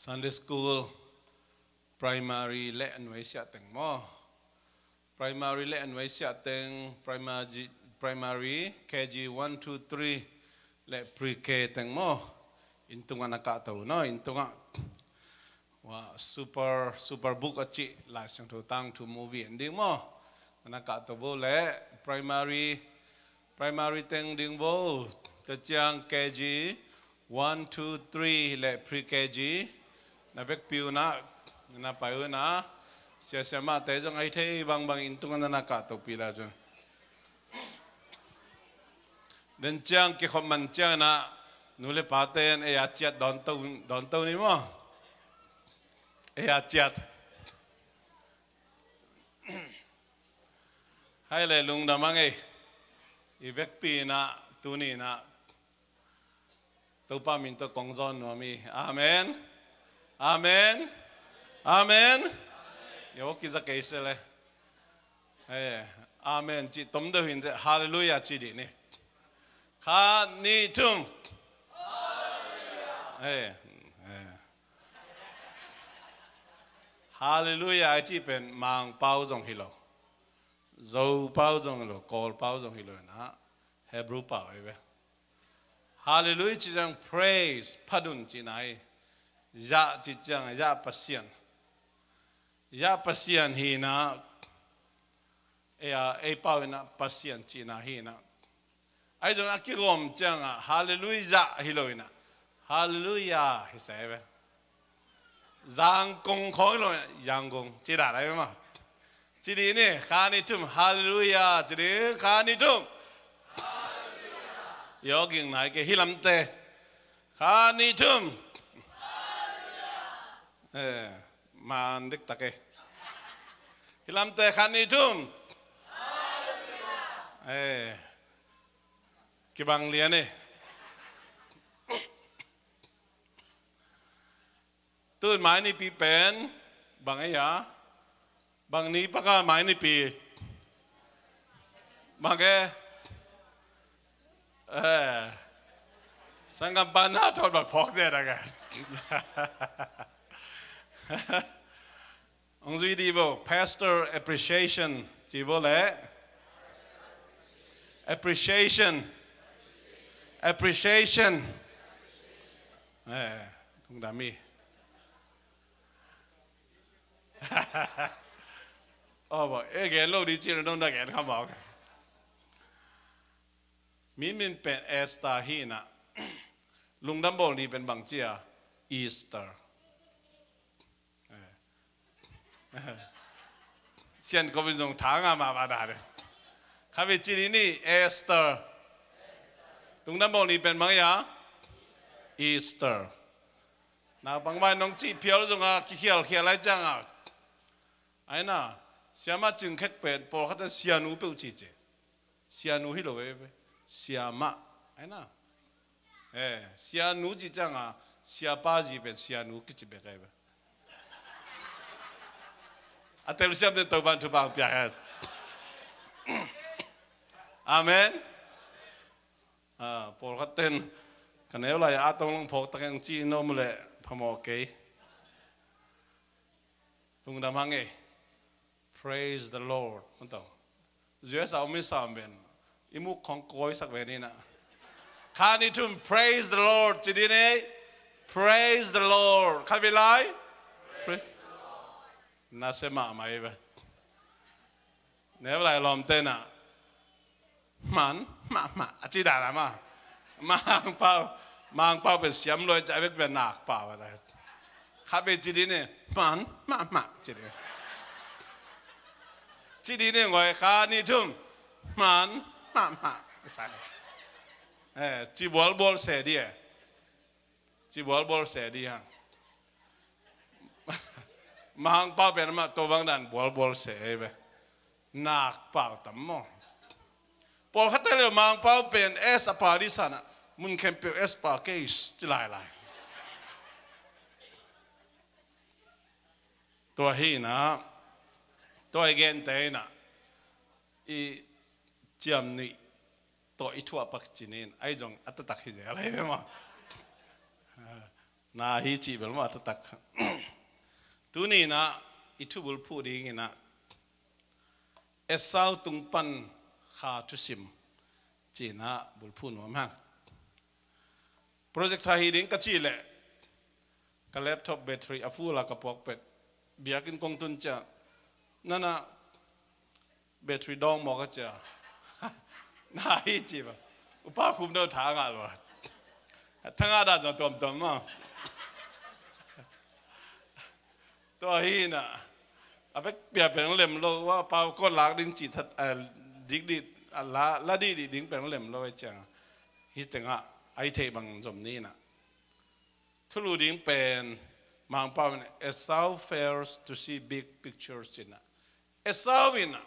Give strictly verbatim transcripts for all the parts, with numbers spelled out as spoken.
Sunday school, primary le nuaisiah teng maw? Primary le nuaisiah teng, primary, primary, K G one, two, three le pre-K teng maw? Inn tungah na kahto uh, no? Inn tungah. Wah, super, super book a cih Lai Siangtho tangthu mu en ding maw? Na kahto uh leh primary, primary teng ding uh. Tua ciang K G one, two, three le pre-K G na vekpi un ah, na pai un ah. Sia siamahte zong a hi thei bangbang inn tungah na na kahtopi lai uh. Den ciang kikhop man ciangin ah nu le pate in ei a ciat dawnto, dawnto ni maw? Ei a ciat. Hai le lungdam hang ei. I vekpi in ah, tuni in ah Topa min tawh kong zawn nuam hi. Amen. Amen. Amen. Yo kiza kei se le. Eh, amen cih tom deuh hi in teh, halleluiah cih dih ni. Khat, nih, thum. Eh, eh. Halleluiah a cih pen Mangpau zong hi lo, Zopau zong hi lo, Kawlpau zong hi lo in ah, Hebrew pau hi ve. Halleluiah cih ciang praise, phat un cihna hi. Yah cih ciang, Yah Pasian. Yah Pasian hi in ah, ei a, ei pau in ah Pasian cihna hi in ah. Ahi zong a kigawm ciangah halleluiah hi lo in ah, halleluiah hi sa hi ve. Zangkong khawng hi lo in ah, Yangon cih dan ahi ve maw? Cih dih ni, khat, nih, thum, halleluiah cih dih, khat, nih, thum. Yo ging nai kei hi lamte. Khat, nih, thum. Eh, man diktak e. Hi lamte, khat, nih, thum. Eh, kibang lian e. Tu in mai nipi pen bang ei a? Bang ni paka mai nipi? Bang e? Eh. Sanggampa na thawt bang phawk zia dak e. Hong zui dih bo, Pastor Appreciation ci bo le. Appreciation. Appreciation. Eh, lungdam hi. Oh, bo, eh, gen lo dih ci lo, nong na gen kha mawk. Mi min pen Esther hi in ah, lungdam bawl ni pen bang ci a? Easter. Eh. Sian ko min zong thang a ma ba da de. Kha ve ci ni ni, Esther. Lungdam bawl ni pen bang ei a? Easter. Naupang mai nong cih phial zong a kikhial khial lai ciang a. Ai na, siamah cing khek pen pawlkhat in sianu peuh ci ci. Sianu hi lo e, siamah. Ai na. Eh, sianu ci ciang a, siapa zi pen sianu kici bek e. A telsiam den Topan thupha pia hen. Amen. Ah, pawlkhat ten ka neu lai a tong long phawk tak eng ci in om le phamawh kei. Lungdam hang e. Praise the Lord. Hong tong. U S a om i sam ven. I muk khong kawi sak ven in ah. Khat, nih, thum, praise the Lord ci dih ni. Praise the Lord. Khat vei lai. Praise. Na se mahmah i ve. Neu lai lawmte na. Man mahmah a ci dan a ma. Mangpau, Mangpau pen siam luai ca vek pen nakpau a ta. Khat vei ci dih ni, man mahmah ci dih. Ci dih ni ngoi, khat, nih, thum. Man mahmah. Sa. Eh, ci bualbual se dih e. Ci bualbual se dih hang. Mangpau pen amah tua bang dan bualbual se hi ve. Nakpau tam maw? Pawlkhat te le Mangpau pen S a pa dih san ah, mun khempeuh S pa kei ci lailai. Tua hi in ah, tua i gente in ah, i ciam nih tawh i thuah pak cinin, ahi zong a taktak hi zel ahi ve maw? Na hi cih bel mah taktak. Tuni inah i thubulphuh ding inah Esau tung pan Kha thusim ci-in ah bulphuh nuam hang. Projector hi ding ka cih leh ka laptop battery a full a ka puak pet, biakinn kong tun ciang nana battery dawng mawk a cia. Na hi ci ba. Upa khum deuh tha a ngah lua. Tha ngah dan zong tuamtuam maw. Tua hi inah a vek pia peng lem lo, a pau kawt lak ding cih that, eh, dik dih, a la, la dih dih ding peng lem lo a ciang. Hi tengah a i theih bang zom ni inah. Thulu ding pen Mangpau in Esau fails to see big pictures ci inah. Esau inah,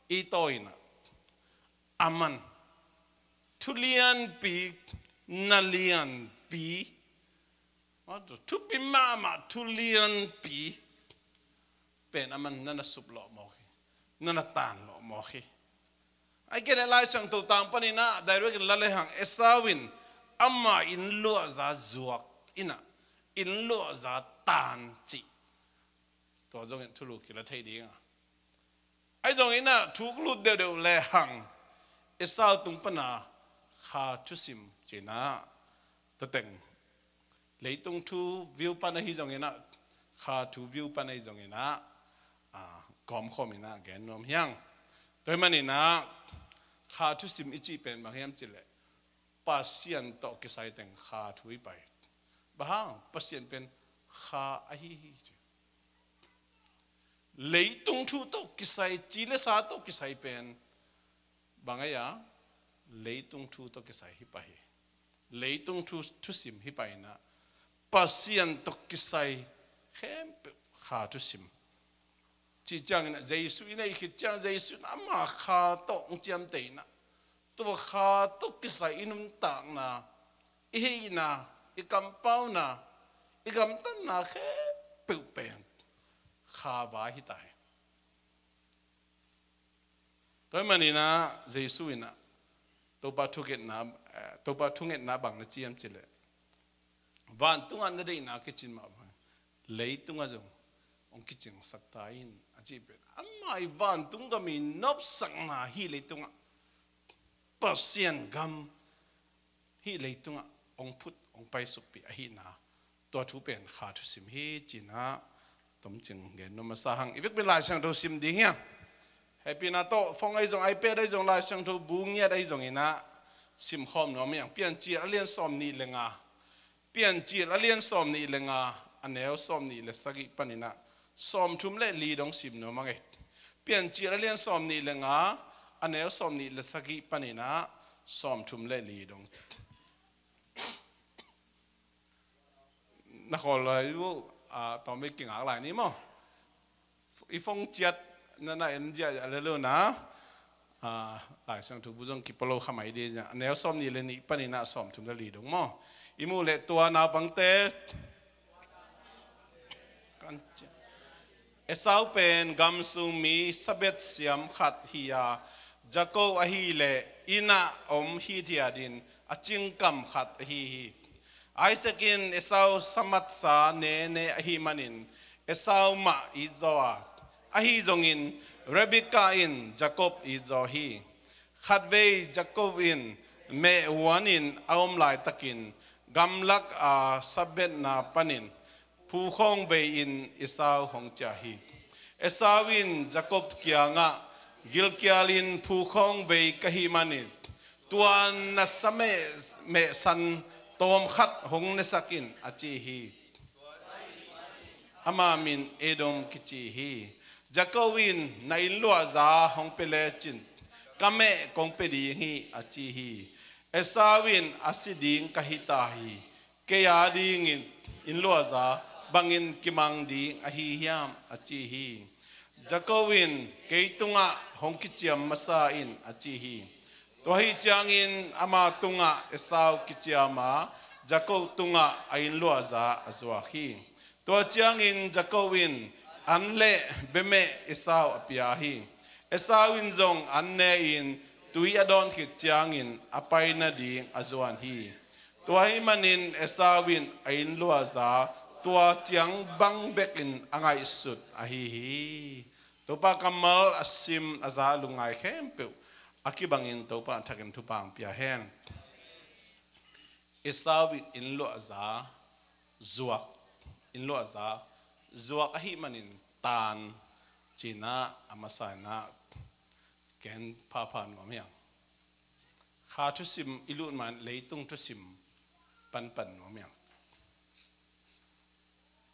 i taw inah, a man thu lianpi, na lianpi, thupi mahmah thu lianpi pen a man nana sup lawh mawk hi, nana tan lawh mawk hi. Ai kei le Lai Siangtho tang pan inah direct in la le hang Esau in ama inn luahza zuak inah inn luahza tan cih. Tua zongin thulu kila thei ding a. Ai zong inah thuk lut deuhdeuh le hang Esau tung pana Kha thusim ci inah tua teng leitung thu view pan ahi zong inah, Kha thu view pan ahi zong inah, a, kawmkhawm inah gen nuam hiang. Tua hi man inah Kha thusim i cih pen bang hiam cih leh Pasian tawh kisai teng Kha thu hi pah hi. Bang hang? Pasian pen Kha ahi hi ci. Leitung thu tawh kisai, ci le sa tawh kisai pen bang ahi a, leitung thu tawh kisai hi pah hi. Leitung thu, thusim hi pah inah Pasian tawh kisai khempeuh Kha thusim. Cih ciangin ah Jesu i neih khit ciang Jesu in ama Kha tawh hong ciamteh inah tua Kha tawh kisai i nuntakna, i hihna, i kampauna, i gamtatna khempeuh pen Kha vai hi ta hi. Tua hi man inah Jesu inah Topa thungetna, eh, Topa thungetna bang na ci hiam cih leh vantungah na deihna kicin mah bang leitungah zong hong kicingsak ta in a cih pen ama i vantung gam i nopsakna hi leitungah Pasian gam hih leitungah hong phut hong paisukpih ahihna, tua thu pen Kha thusim hi ci inah tomcing gen nuam masa hang. I vekpi Lai Siangtho sim ding hiam? Hehpihna tawh phone ahi zong, iPad ahi zong, Lai Siangtho bu ngiat ahi zong inah simkhawm nuam hiang. Piancil a lian sawm nih le nga, Piancil a lian sawm nih le nga, a neu sawm nih le sagih pan inah sawm thum le li dong sim nuam hang ei. Piancil a lian sawm nih le nga, a neu sawm nih le sagih pan inah sawm thum le li dong. Na khawl lai uh, a, tawm i kingak lai ni maw? I phone ciat na na en ziahziah le lo na. A, Lai Siangtho bu zong kipolo kha mai dih a, neu sawm nih le nih pan inah sawm thum le li dong maw? I muh leh tua naupangte. Kan ci-, Esau pen gamsung mi sabet siam khat hi a, Jakob ahih leh innah om hithiat in a cingkam khat ahi hi. Isaac in Esau samatsa nene ahih manin Esau mah it zaw a, ahi zongin Rebekah in Jakob it zaw hi. Khatvei Jakob in meh huanin a om laitakin gamlak a sabetna panin phukhawng vei-in Esau hong ciah hi. Esau in Jakob kiangah, gilkialin phukhawng vei ka hih manin tua na sa meh, meh san tawm khat hong nesak in a ci hi. Ama min Edom kici hi. Jakob in na inn luahza hong pia lecin ka meh kong pia ding hi a ci hi. Esau in a si ding ka hi ta hi. Kei a dingin inn luahza bangin kimang ding ahi hiam a ci hi. Jakob in kei tungah hong kiciam masa in a ci hi. Tua ahih ciangin ama tungah Esau kiciam a, Jakob tungah a inn luahza a zuak hi. Tua ciangin Jakob in an le bemeh Esau a pia hi. Esau in zong an ne-in tui a dawn khit ciangin a pai nading a zuan hi. Tua ahih manin Esau in a inn luahza tua ciang bang bekin a ngaihsut ahi hi. Topa kammal a sim a za a lungngai khempeuh a kibangin Topa a thakin thupha hong pia hen. Esau in inn luahza zuak, inn luahza zuak ahih manin taan ci-in ah a masa in ah gen phapha nuam hi hang. Kha thusim i lut ma-in leitung thusim panpan nuam hi hang.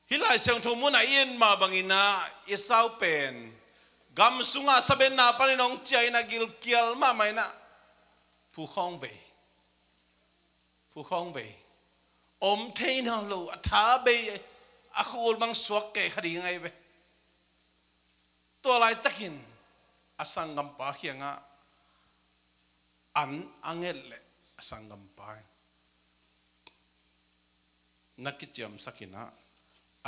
Hih Lai Siangtho mun ah i et mah bangin ah Esau pen gam sungah sabetna panin hong ciah in ah gilkial mahmah in ah phukhawng vei, phukhawng vei, om thei nawn lo, a tha bei, a khukul bang suak kei kha ding ahi ve. Tua laitakin a sanggampa kiangah an a nget leh a sanggampa in na kiciamsak in ah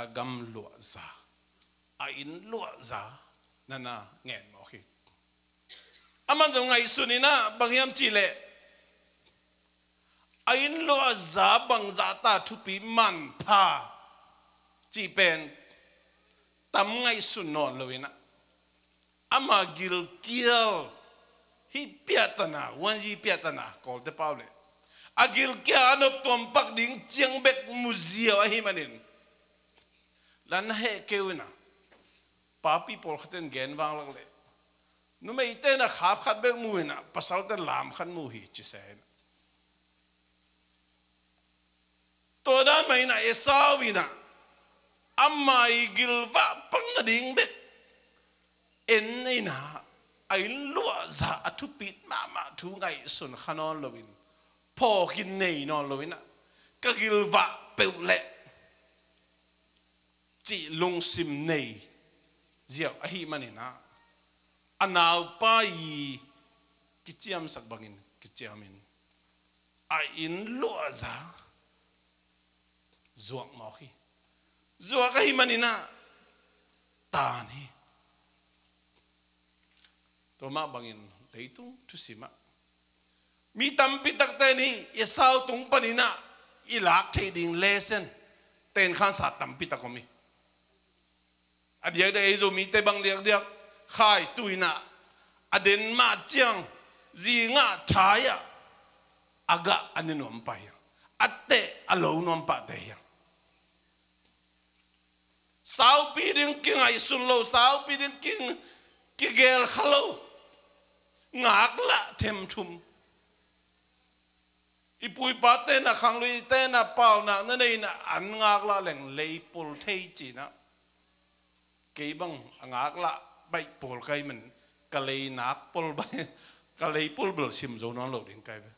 a gam luahza, a inn luahza na na ngen mawk hi. Aman zong ngaihsun in ah bang hiam cih leh a inn luahza bangzah ta thupi manpha cih pen tam ngaihsun nawn lo in ah ama gilkial, hih piahtana, wanzi piahtana Kawlte pau leh a gilkial a noptuam pak ding ciang bek mu ziau ahih manin, lan heh keu in ah papi pawlkhat in gen vanglak leh numeite in ah khap khat bek mu in ah pasalte lam khat mu hi ci se in ah. Tua dan mah in ah Esau in ah ama i gilvah pang nading bek en in ah a inn luahza a thupit mahmah thu ngaihsun kha nawn loin, phawkin nei nawn lo in ah ka gilvah peuh leh cih lungsim nei ziau ahih manin ah a naupa i kiciamsak bangin kiciamin a inn luahza zuak mawk hi. Zuak ahih manin ah taan hi. Tua mah bangin leitung thusim ah mi tampi takte nih Esau tung panin ah i lak theih ding lesson tenkhansa tampi tak om hi. A diakdiak ei Zomite bang diakdiak khaitu in ah a den mah ciang zingah thai ah a gah a ne nuam pah hi hang. A teh a lo nuam pahte hi hang. Saupi ding kingaihsun lo, saupi ding king kigel kha lo, ngaklah themthum. I pu i pate in ah khangluite in ah paunak na nei in ah an ngaklah leng lei pol thei ci in ah kei bang a ngaklah baih pawl ka hih man ka lei nak pawl baih, ka lei pawl bel sim zo nawn lo ding ka hi ve.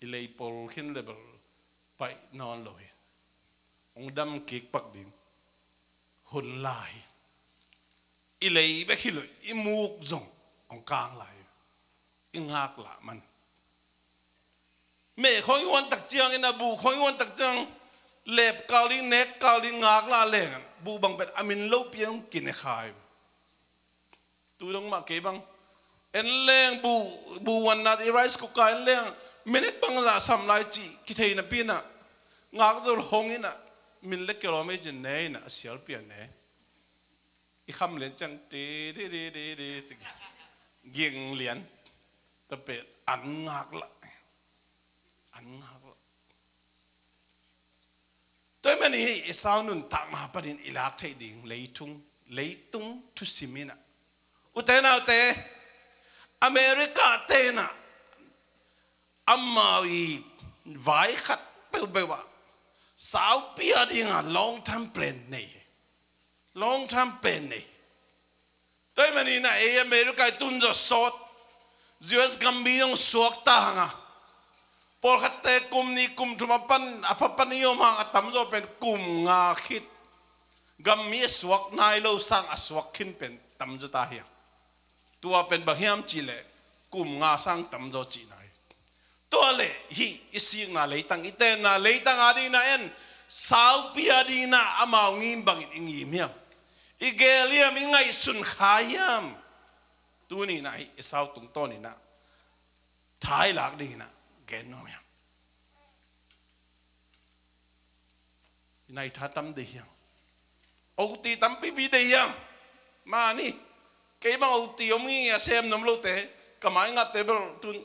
I lei pawl khin le bel baih nawn lo hi. Hong dam kik pak ding hun lai hi. I lei bek hi lo, i muk zong hong kang lai hi. I ngaklah man. Meh khawng i huan tak ciangin a buh khawng i huan tak ciang lep kal ding, nek kal ding ngaklah leng buh bang pen a min lopi hong kine kha hi. Tu dong mah kei bang en leng buh, buh huan nat i rice cooker en leng minute bangzah sam lai cih kithei napi in ah ngak zo hong in ah min le kilometer ne in ah a sialpi a ne. I kham lian ciang ti ti ti ti ti ti ging lian. Tua pen an ngaklah, an ngaklah. Tua ahih manin Esau nuntakna panin i lak theih ding leitung, leitung thusim in ah, ute naute, America te in ah amau i vai khat peuhpeuh ah saupi a ding a long term plan nei hi. Long term plan nei hi. Tua ahih manin ah ei America i tun zawh sawt, U S gambi zong suak ta hang a, pawlkhatte kum nih kum thum a pan a pha pan i om hang a tamzaw pen kum nga khit gammi a suak nai lo sang a suak khin pen tamzaw ta hi hang. Tua pen bang hiam cih leh kum nga sang tamzaw cihna hi. Tua leh hih i sikna leitang, i tenna leitang a dingin ah en, saupi a dingin ah amau ngim bangin i ngim hiam? I gel hiam, i ngaihsun kha hiam? Tuni in ah hih Esau tungtawn in ah thailak dingin ah gen nuam hiam? Nai tha tam dei hiang. O ti tampipi dei hiang. Mani. Kei bang o ti om ngi a sem nom lote. Ka mai ngate bel tun.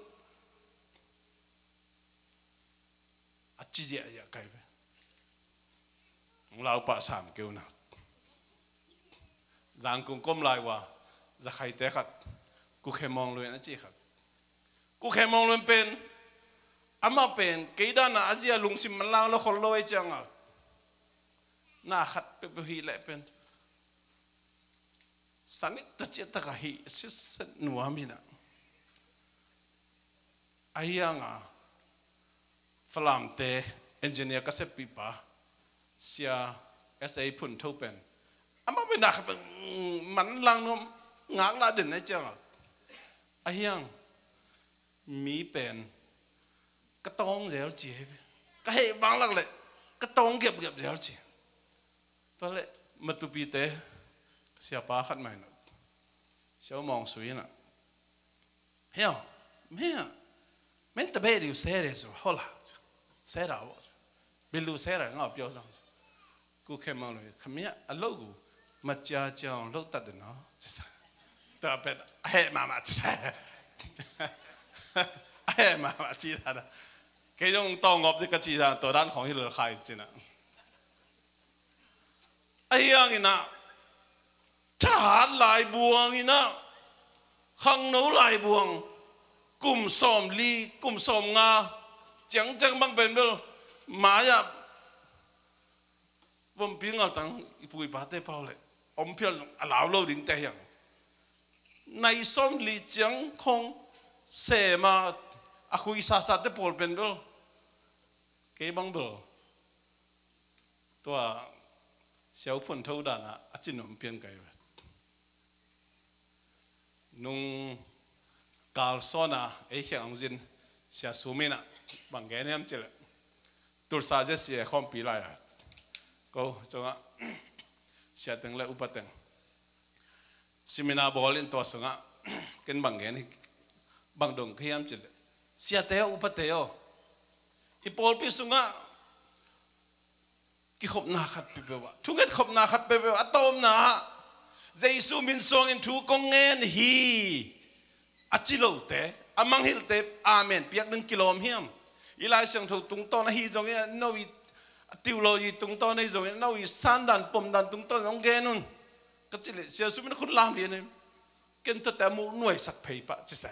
A ci ziahziah kai ve. Hong lau pah sam keu na. Zan kung kom lai ua zakhaite khat Kukhe Mawng Luin a ci khat. Kukhe Mawng Luin pen amah pen kei dana a zia lungsim manlang lo khol lo ei cianga na khat peuhpeuh hih leh pen sangit ta ciahtaka hih sitset nuam hinah. A hianga Falamte engineer ka seppihpa Sia S A Phun Tho pen amah pen nak manlang nuam ngaklah den na cianga a hiang mi pen ka tawng zel ci hei ve. Ka heh banglak leh ka tawng giapgiap zel ci. Tua leh matupite siapa khat mah inah Sia U Mawng Sui inah Heo, mea, men ta be liu se de su hola se da wo. Bi lu se da nga piao sang. Kukhe Mawng Luin khamia a lo gu ma cia cia lo ta de no. Ta pet a he mama ci sa. A he mama ci da da. Kei zong tawng ngop di ka ci da to dan khong hi lo khai ci na. A hiang inah thahat laibuang inah khangno laibuang kum sawm li kum sawm nga ciangciang bang pen bel mai-ah vompi ngaltang i pu i pate pau leh om phial zong a lau lo dingte hiang. Nai sawm li ciang khong sema a khui sasate pawl pen bel kei bang bel tua Sia U Phun Tho dana a cinuam pian kai ve. Nung kalsawna ei khiang hong zin Sia Sum inah bang gen hiam cileh Tulsa Z C A khawmpi lai-a ko cungah sia teng le upa teng seminar bawl in tua sungah ken bang gen hi bang dong ka hiam cileh siate aw upate aw i pawlpi sungah kikhopna khat peuhpeuh ah thunget khopna khat peuhpeuh a tawpna ah Jesu min suangin thu kong ngen hi a ci lote a manghilhte amen piak ding kilawm hiam? I Lai Siangtho tungtawn ahi zongin a no i a theology tungtawn ahi zongin a no i sandan pomdan tungtawn hong gen un. Ka ci leh Sia Sum in a khut lam lian in ken tuate a muk nuaisak phei pah ci sa.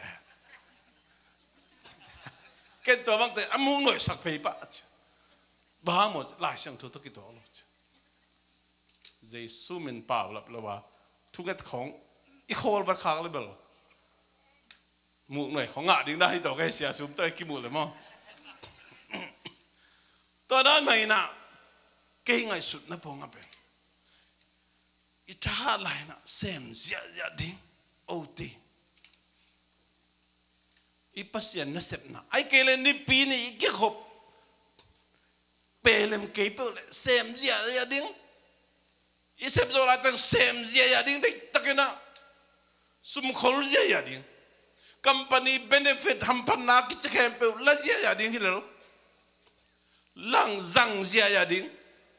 Ken tua bangte a muk nuaisak phei pah ci. Bang maw Lai Siangtho tawh kituak lo ci. Jesu min paulap lo a thunget khong i khawl vat khak le bel muk nuai khong ngah ding dan hi tawh ka hi Sia Sum tawh i kimuh le maw? Tua dan mah inah kei ngaihsutna pawng a pen i thahat lai inah sem ziahziah ding oti. I Pasian nasepna ai kei le nipi ni i kikhop pelem kei peuh le sem ziahziah ding. I sep zawh laiteng sem ziahziah ding deihtakinah sumkhol ziahziah ding. Company benefit hamphatna kici khempeuh la ziahziah ding hi lel. Lang zang ziahziah ding.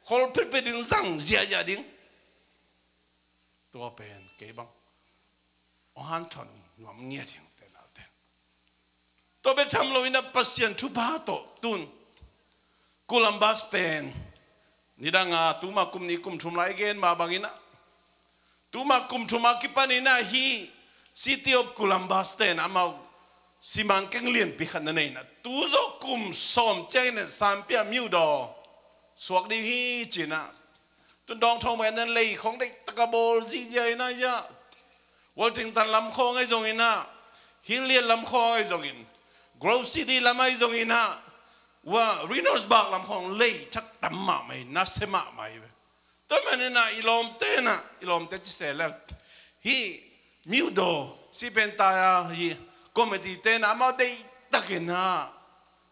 Khol phetphet ding zang ziahziah ding. Tua pen kei bang hong hanthawn nuam ngiat hi ung te naute. Tua bek tham loinah Pasian thupha tawh tun Columbus pen nidanga tuma kum nih kum thum lai gen mah banginah tuma kum thum a kipaninah hih City of Columbus tenah amau siman keng lianpi khat na neinah tu zawh kum sawm ciangin sanpia miudaw suak ding hi cinah tun dawng thawng mah inah lei khong deihtaka bawl zihziah inah iah Worthington lam khawng ahi zonginah Hilliard lam khawng ahi zongin Grove City lam ahi zonginah ua Reynoldsburg lam khawng lei thak tam mahmah hi nasia mahmah hi ve. Tua maninah i lawmte inah i lawmte ci se lel hih miudaw sipen tai a hih committee tenah amau deihtakinah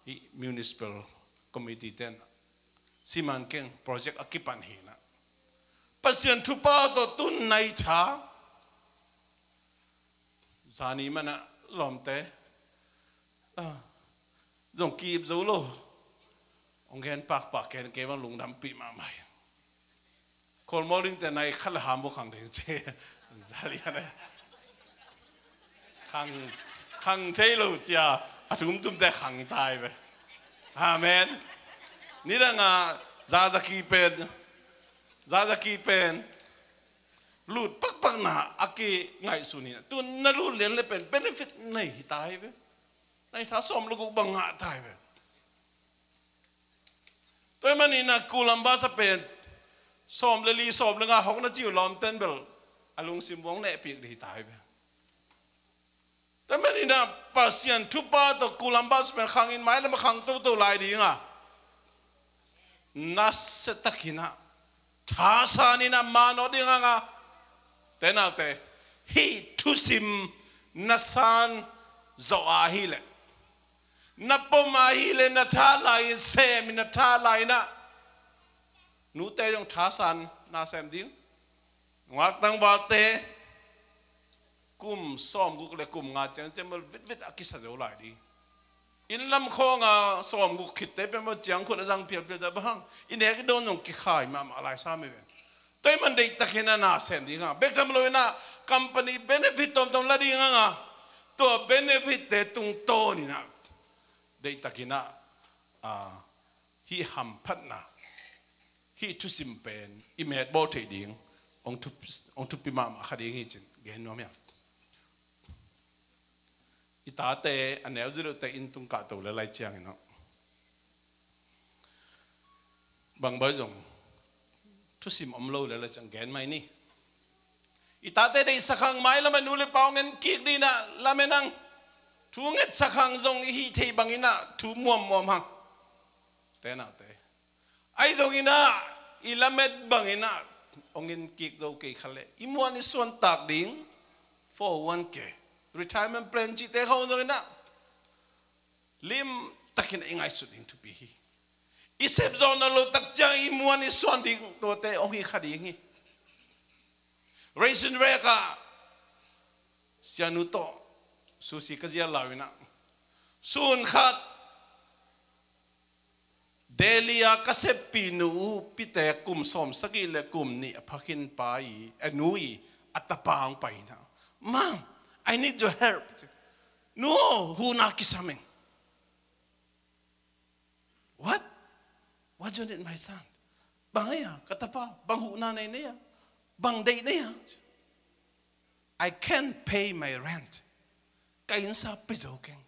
hih municipal committee tenah siman keng project a kipan hinah Pasian thupha tawh tun nai tha zani manah lawmte zong ki-ip zo lo. Hong gen pakpak ken kei bang lungdampih mahmah hi. Kawlmawl dingte nai khat le ham bawk khang ding ci. Zalian e. Khang, khang thei lo cia a tumtumte khang tai ve. Amen. Nidanga Zazaki pen, Zazaki pen lut pakpakna a kingaihsun hi. Tu na lut lian le pen benefit nei hi tai ve. Nai tha sawm le guk bang ngah tai ve. Tua ahih manin a Columbus a pen sawm le li, sawm le nga hong na ci uh lawmten bel a lungsim buang nehpik dih hi tai ve. Tua ahih manin a Pasian thupha tawh Columbus pen khang in mailam a khang toto lai ding a, nasia takin a thasan in a manawh ding hang a, te naute, hih thusim na san zawh ahih leh, na pom ahih leh, na tha lai in, sem in na tha lai in a, nute zong thasan na sem ding. Nungak tangvalte kum sawmguk le kum nga ciang ciang bel vitvit a kisa zo lai ding. Inn lam khawng a sawmguk khitte peuhmah ciang khut a zang phialphial ta bang hang, i nek i dawn zong kikhai mahmah lai sam hi ven. Tua ahih man deihtakin a na sem ding hang, bek tham lo in a company benefit tomtom la ding hang a, tua benefit te tungtawn in a deihtakin a, a, hih hamphatna, hih thusim pen i metbawl theih ding hong thup-, hong thupi mahmah kha ding hi cin gen nuam hiam? I tate a neu zilute inn tung kahto le lai ciangin aw, bang bawi zong thusim om lo le lai ciang gen mai ni. I tate deihsak hang, mailam a nu le pa hong en kik ding in a lamen hang. Thu ngetsak hang zong i hih theih bangin a thu muammuam hang. Te naute, ahi zongin a i lamet bangin a hong en kik zo kei kha leh i muan i suan tak ding four oh one K, retirement plan cihte khawng zongin a lim takin a i ngaihsut ding thupi hi. I sep zawh nawn lo tak ciang i muan i suan ding tuate hong hi kha ding hi. Raisin Rek ah sianu tawh sushi ka zial lai-in ah, sun khat Delhi a ka seppih nu upite kum sawmsagih le kum nih a pha khin pa i, a nu i, a tapa hong pai in ah, "Mom, I need your help." "Nu aw, huhna kisam ing." "What? What do you need, my son?" "Bang ei a, ka tapa, bang huhna nei nei a, bang deih nei a?" "I can't pay my rent. Ka inn sa pe zo keng."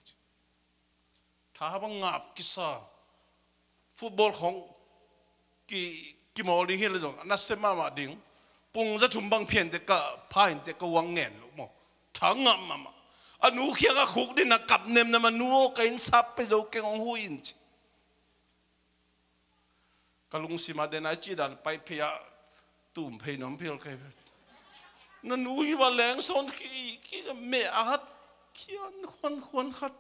Tha bang ngap kisa, football khawng ki, kimawl ding hi le zong a nasia mahmah ding. Pung za thum bang phian te ka pha in te ka uang ngen lo maw. Tha ngap mahmah. A nu khiang a khuk ding a kap nemnam a, "Nu aw, ka inn sa pe zo keng, hong huh in," ci. Ka lungsim ah den a i cih dan pai phei ah tum phei nuam phei ol kai ve. Na nu hi va leng sawn ki, ki meh a hat kian khuan khuan khat.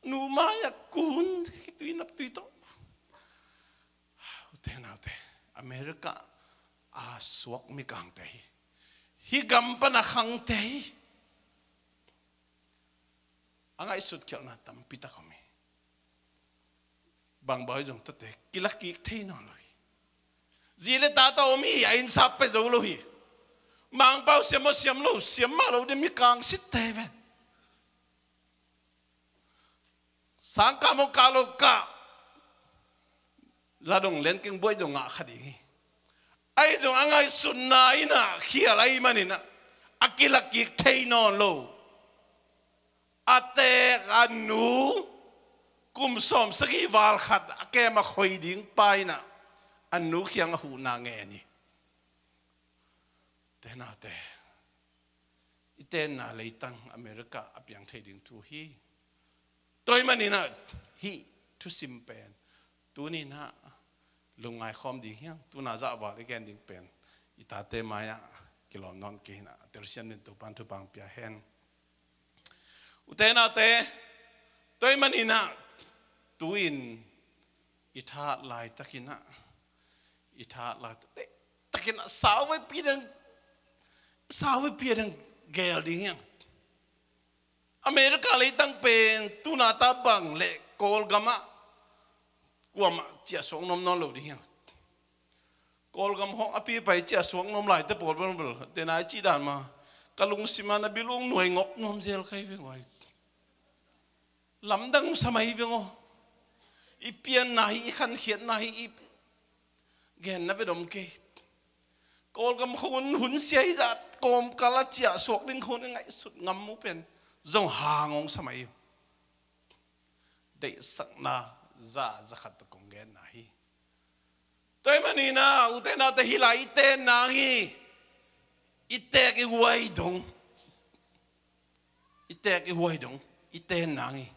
Nu mai ah kun khitui naptui tawh. Ute naute, America a suak mikangte hi. Hih gam pan a khangte hi. A ngaihsut khialhna tampi tak om hi. Bang bawi zong tate kilakik thei nawn lo hi. Zi le ta tawh om hi, a inn sa pe zo lo hi. Mangpau siam aw siam lo, siam mah lo ding mikang sitte ven. Sangkah maw, kah lo kah, la dong len keng buai dong ngah kha ding hi. Ahi zong a ngaihsutna in ah khial ahih manin ah a kilakik thei nawn lo. A teek a nu, kum sawmsagih val khat a kem a khoi ding pa in ah a nu khiang a huhna ngen hi. Te naute, i tenna leitang America a piang thei ding thu hi. Tua ahih manin ah hih thusim pen tuni in ah lungngai khawm ding hi hang. Tuna zahval i gen ding pen i tate mai-ah kilawm nawn kei hi in ah, a telsiam ding Topa'n thupha hong pia hen. Ute naute, tua ahih manin ah tu-in i thahat laitakin ah, i thahat laitakin ah sauveipi dang, sauveipi dang gel ding hi hang. America leitang pen tuna ta bang le Kawlgam ah kuamah ciahsuak nuam nawn lo ding hi hang. Kawlgam khawng a pi pai ciah suak nuam lai te pawl bel bel te nai cih dan mah ka lungsim ah na bil ung nuai ngok nuam zel kai veng oi. Lamdang sa mai veng aw. I pianna hi, i khankhiatna hi, i genna bia dom kei. Kawlgam khawng hun sia hi zah kawmkal a ciah suak ding khawng i ngaihsut ngam uh pen zong hang hong sa mai uh. Deihsakna za zakhat tawh kong genna hi. Tua ahih manin ah ute naute, hih lai i ten nang hi. I teek i huai dong, i teek i huai dong i ten nang hi.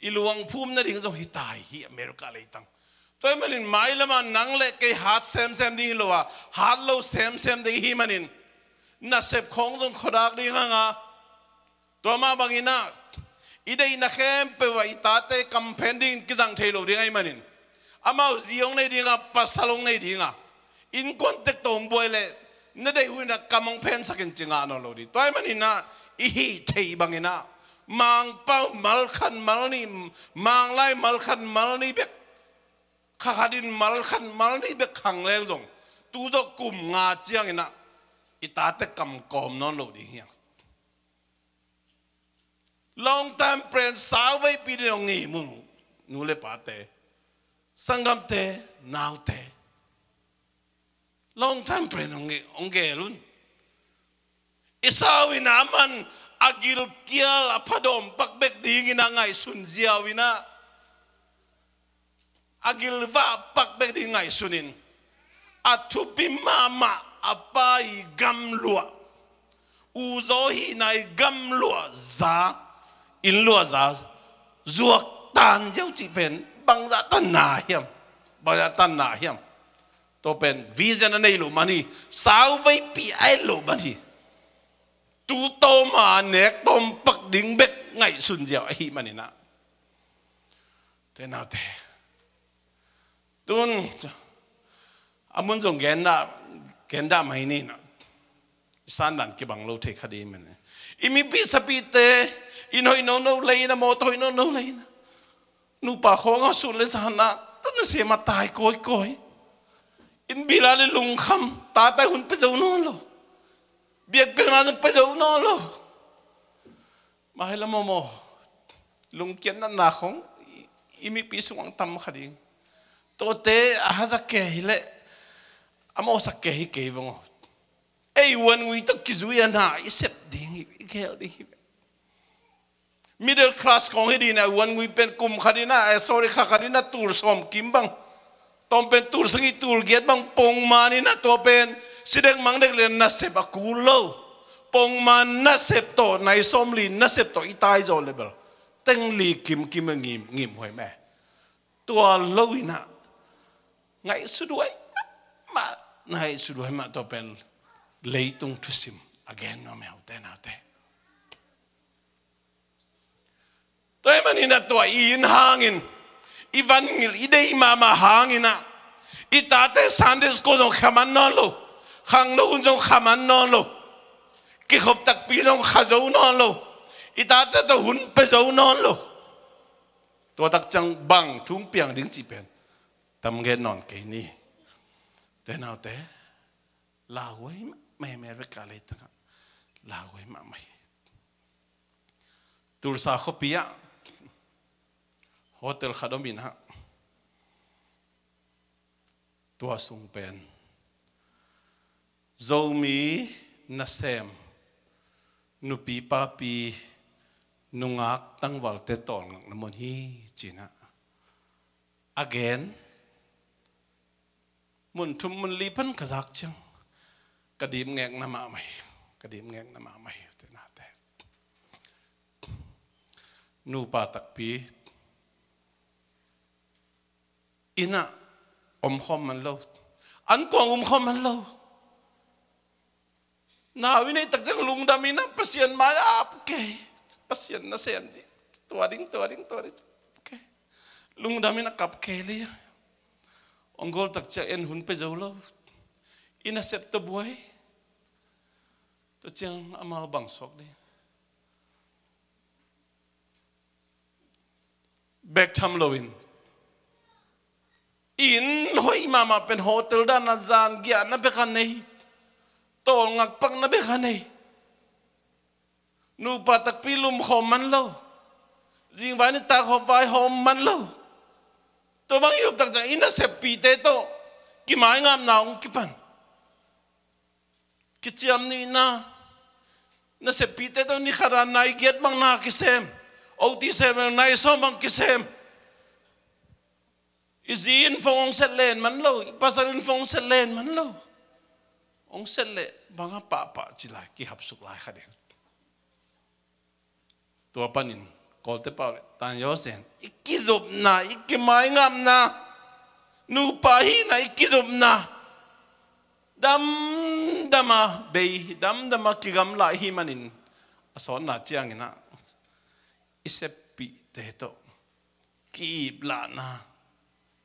I luang phum nading zong hi ta hi America leitang. Tua ahih manin mailam ah nang le kei hat semsem ding hi lo a, hat lo semsem ding i hih manin nasep khawng zong khuadak ding hang a, tua mah bangin ah i deihna khempeuh ah i tate kam phen dingin kizang thei lo ding ahih manin, amau zi hong nei ding a, pasal hong nei ding a, innkuan tek tawh hong buai leh na deih uh in ah kam hong phensak in ci ngah nawn lo ding. Tua ahih manin ah i hih theih bangin ah Mangpau mal khat mal nih, Manglai mal khat mal nih bek, kha khat in mal khat mal nih bek khang leng zong, tu zawh kum nga ciangin ah i tate kam kawm nawn lo ding hi hang. Long time plan, sau veipi ding hong ngim un, nu le pate, sanggamte, naute. Long time plan hong nge-, hong gel un. I sau in ah a man a gilkial a phadawm pak bek dingin ah ngaihsun ziau in ah, a gilvah pak bek ding ngaihsun in, a thupi mahmah a pa i gamluah, uzaw hihna i gamluah za, innluah za zuak tan ziau cih pen bangzah tanna hiam? Bangzah tanna hiam? Tua pen vision a nei loh man hi. Sau veipi a et loh man hi. Tu tawm a nek tawm pak ding bek ngaihsun ziau ahih manin ah, te naute, tun a mun zong gen dah, gen dah mai ni na. I sandan kibang lo thei kha ding hi manin, i mipi sapite, inn hoih nono lei na, mawtaw hoih nono lei na, nupa khawng a sun le zan ah tun na sem a tai kawikawi. Inn bil ah le lungkham, tate hun pia zo nawn lo, biakpiakna zong pia zo nawn lo. Mah hi la mawmaw, lungkiat natna khawng i, i mipi sungah tam kha ding. Tuate a hazat kei hi leh a mawhsak kei hi kei veng aw. Ei uan ngui tawh kizui a na i sep ding hi, i gel ding hi. Middle class khawng hi ding a, uan ngui pen kum khat in a, eh, sorry, kha khat in a tul sawm kim bang, tawm pen tul sagih tul giat bang pongman in a, tua pen si dek mang dek le nasep a kul lo. Pongman nasep tawh, nai sawm li nasep tawh i tai zaw le bel teng li kim kim a ngim, ngim huai meh. Tua lo in a, ngaihsut huai mahmah, ngaihsut huai mah, tua pen leitung thusim a gen nuam hi, ute naute. Tua ahih manin a, tua i inn hangin, i vangilh i deih mahmah hangin a, i tate Sunday school zong khaman nawn lo, khangno hun zong khaman nawn lo, kikhop takpi zong kha zo nawn lo, i tate tawh hun pia zo nawn lo. Tua tak ciang bang thu hong piang ding cih pen tam gen nawn kei ni. Te naute, lauhuai mahmah hi, America leitang ah lauhuai mahmah hi. Tulsa khuapi ah hotel khat om in a, tua sung pen Zomi nasem, nupi papi, nungak tangvalte tawlngakna mun hi, ci in a, a gen. Mun thum mun li pan ka zak ciang ka dip ngekna mahmah hi, ka dip ngekna mahmah hi, ute naute. Nupa takpi, inn ah om khawm man lo, ankuang um khawm man lo. Nau i neih tak ciang lungdam in a, Pasian mai-ah ap kei, Pasian nasem ding, tua ding, tua ding, tua ding, ap kei. Lungdam in a kap kei lei a, hong gol tak ciang en hun pia zo lo, i nasep tawh buai. Tua ciang amau bang suak ding? Bek tham loin Inn hoih mahmah pen hotel dan a zan giahna bek a nei. Tawlngak pakna bek a nei. Nupa takpi lumkhawm man lo. Zingvai nitak hawm vaihawm man lo. Tua bang i uptak ciang i naseppihte tawh kimaingapna hong kipan. Kiciam nihna. Naseppihte tawh ni khat a nai giat bang na kisem. Oti sem nai sawm bang kisem. I zi in phone hong set len man lo, i pasal in phone hong set len man lo. Hong set leh bang a pahpah ci lai, kihapsuk lai kha ding. Tua panin Kawlte pau le Tan Yaw Sen i kizopna, i kimaingapna, nupa hihna i kizopna damdam a bei, damdam a kigamla i hih manin a sawtna ciangin ah i seppihte tawh ki-iplahna,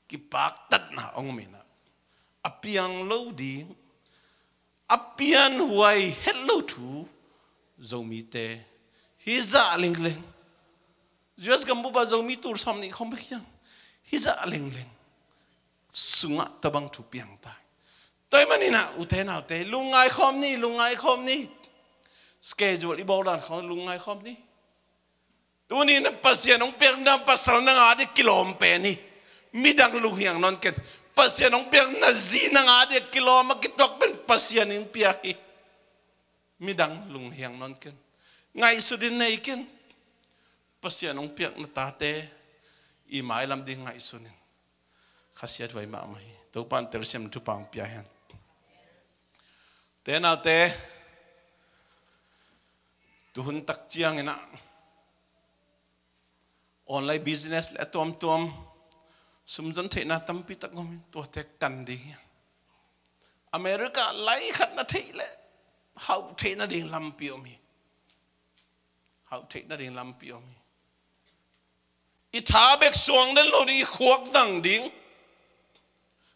kipaktatna hong om in ah, a piang lo ding, a pianhuai het lo thu Zomite hi zah lengleng. U S gambup ah Zomi tul sawmnih khawng bek hiam, hi zah lengleng sungah tua bang thu piang ta hi. Tua ahih manin ah ute naute, lungngai khawm ni, lungngai khawm ni. Schedule i bawl dan khawng lungngai khawm ni. Tuni in Pasian hong piakna pasal nang a ding kilawm pen hi. Midang lunghiang nawn ken. Pasian hong piakna zi nang a ding kilawm a kituak pen Pasian in piak hi. Midang lunghiang nawn ken. Ngaihsut in nei ken. Pasian hong piakna tate i mailam ding ngaihsun in. Khasiat huai mahmah hi. Topa'n telsiam thupha hong pia hen. Ute naute, tuhun tak ciangin ah online business le a tuamtuam sumzon theihna tampi tak om in, tuate kan ding hi. America lai khat na theih leh hauh theih nading lampi om hi. Hauh theih nading lampi om hi. I tha bek suang den lo ding, i khuak zang ding,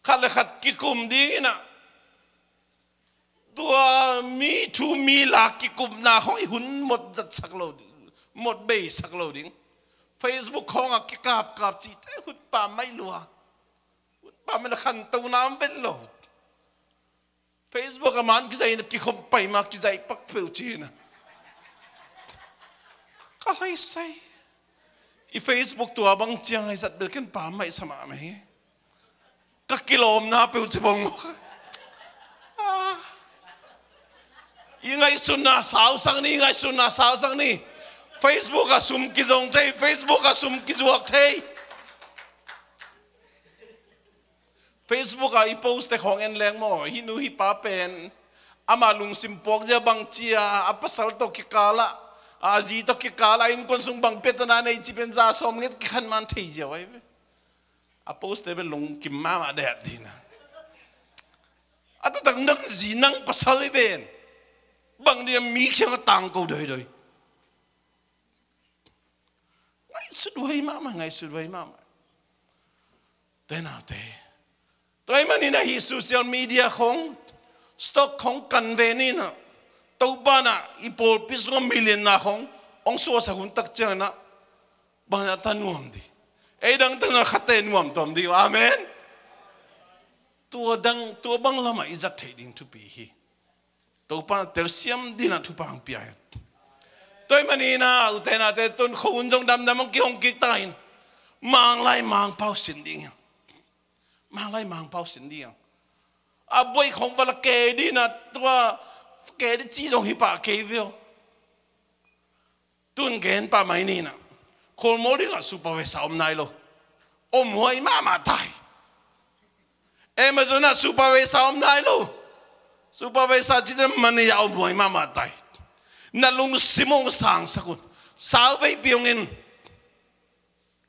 khat le khat kikum ding in ah, tua mi thu mi la kikumna khawng i hun mawk zatsak lo ding, mawk beisak lo ding. Facebook khawngah kikapkap cihte hun pammaih lua. Hun pammaih lua, khantohna om vet lo. Facebook a man kizaih in ah kikhop pai ma, kizaih pak peuh ci in ah. Ka laisai. I Facebook tua bang ciang a i zat bel ken pammaih sa mahmah hi. Ka kilawmna peuh ci bang maw. Ah. I ngaihsutna sausak ni, i ngaihsutna sausak ni. Facebook ah sum kizong thei, Facebook ah sum kizuak thei. Facebook ah i post te khawng en leng maw, hih nu hih pa pen ama lungsim puak zia bang ci a, a pasal tawh kikal ah, a zi tawh kikal ah, innkuan sung bang pia tana nei ci pen za sawm nget kikhan man thei ziau ahi ve. A post te pen lungkim mahmah dek ding a. A taktak nang zi nang pasal hi ven. Bang dia mi kiang a tangko doidoi. Ngaihsut huai mahmah, ngaihsut huai mahmah. Ute naute. Tua ahih manin ah hih social media khawng, stock khawng kan ve ni in ah. Topa'n ah i pawlpi sungah million na khawng hong suahsak hun tak ciangin ah, bang a ta nuam ding. Ei dang tangah khate nuam tuam ding. Amen. Tua dang, tua bang lamah i zat theih ding thupi hi. Topa'n telsiam ding a thupha hong pia hen. Tua ahih manin ah, ute naute, tun khuahun zong damdam hong kihong kik ta in. Manglai Mangpau sin ding hi. Manglai Mangpau sin ding hi. A buai khawng va la kei ding a, tua kei ding ci zong hi pah kei ve aw. Tun gen pah mai ni in ah, Khualmual ding ah supervisor om nai lo. Om huai mahmah ta hi. Amazon ah supervisor om nai lo. Supervisor ci dan manager om huai mahmah ta hi. Na lungsim hong sangsak un. Sau vei piang in.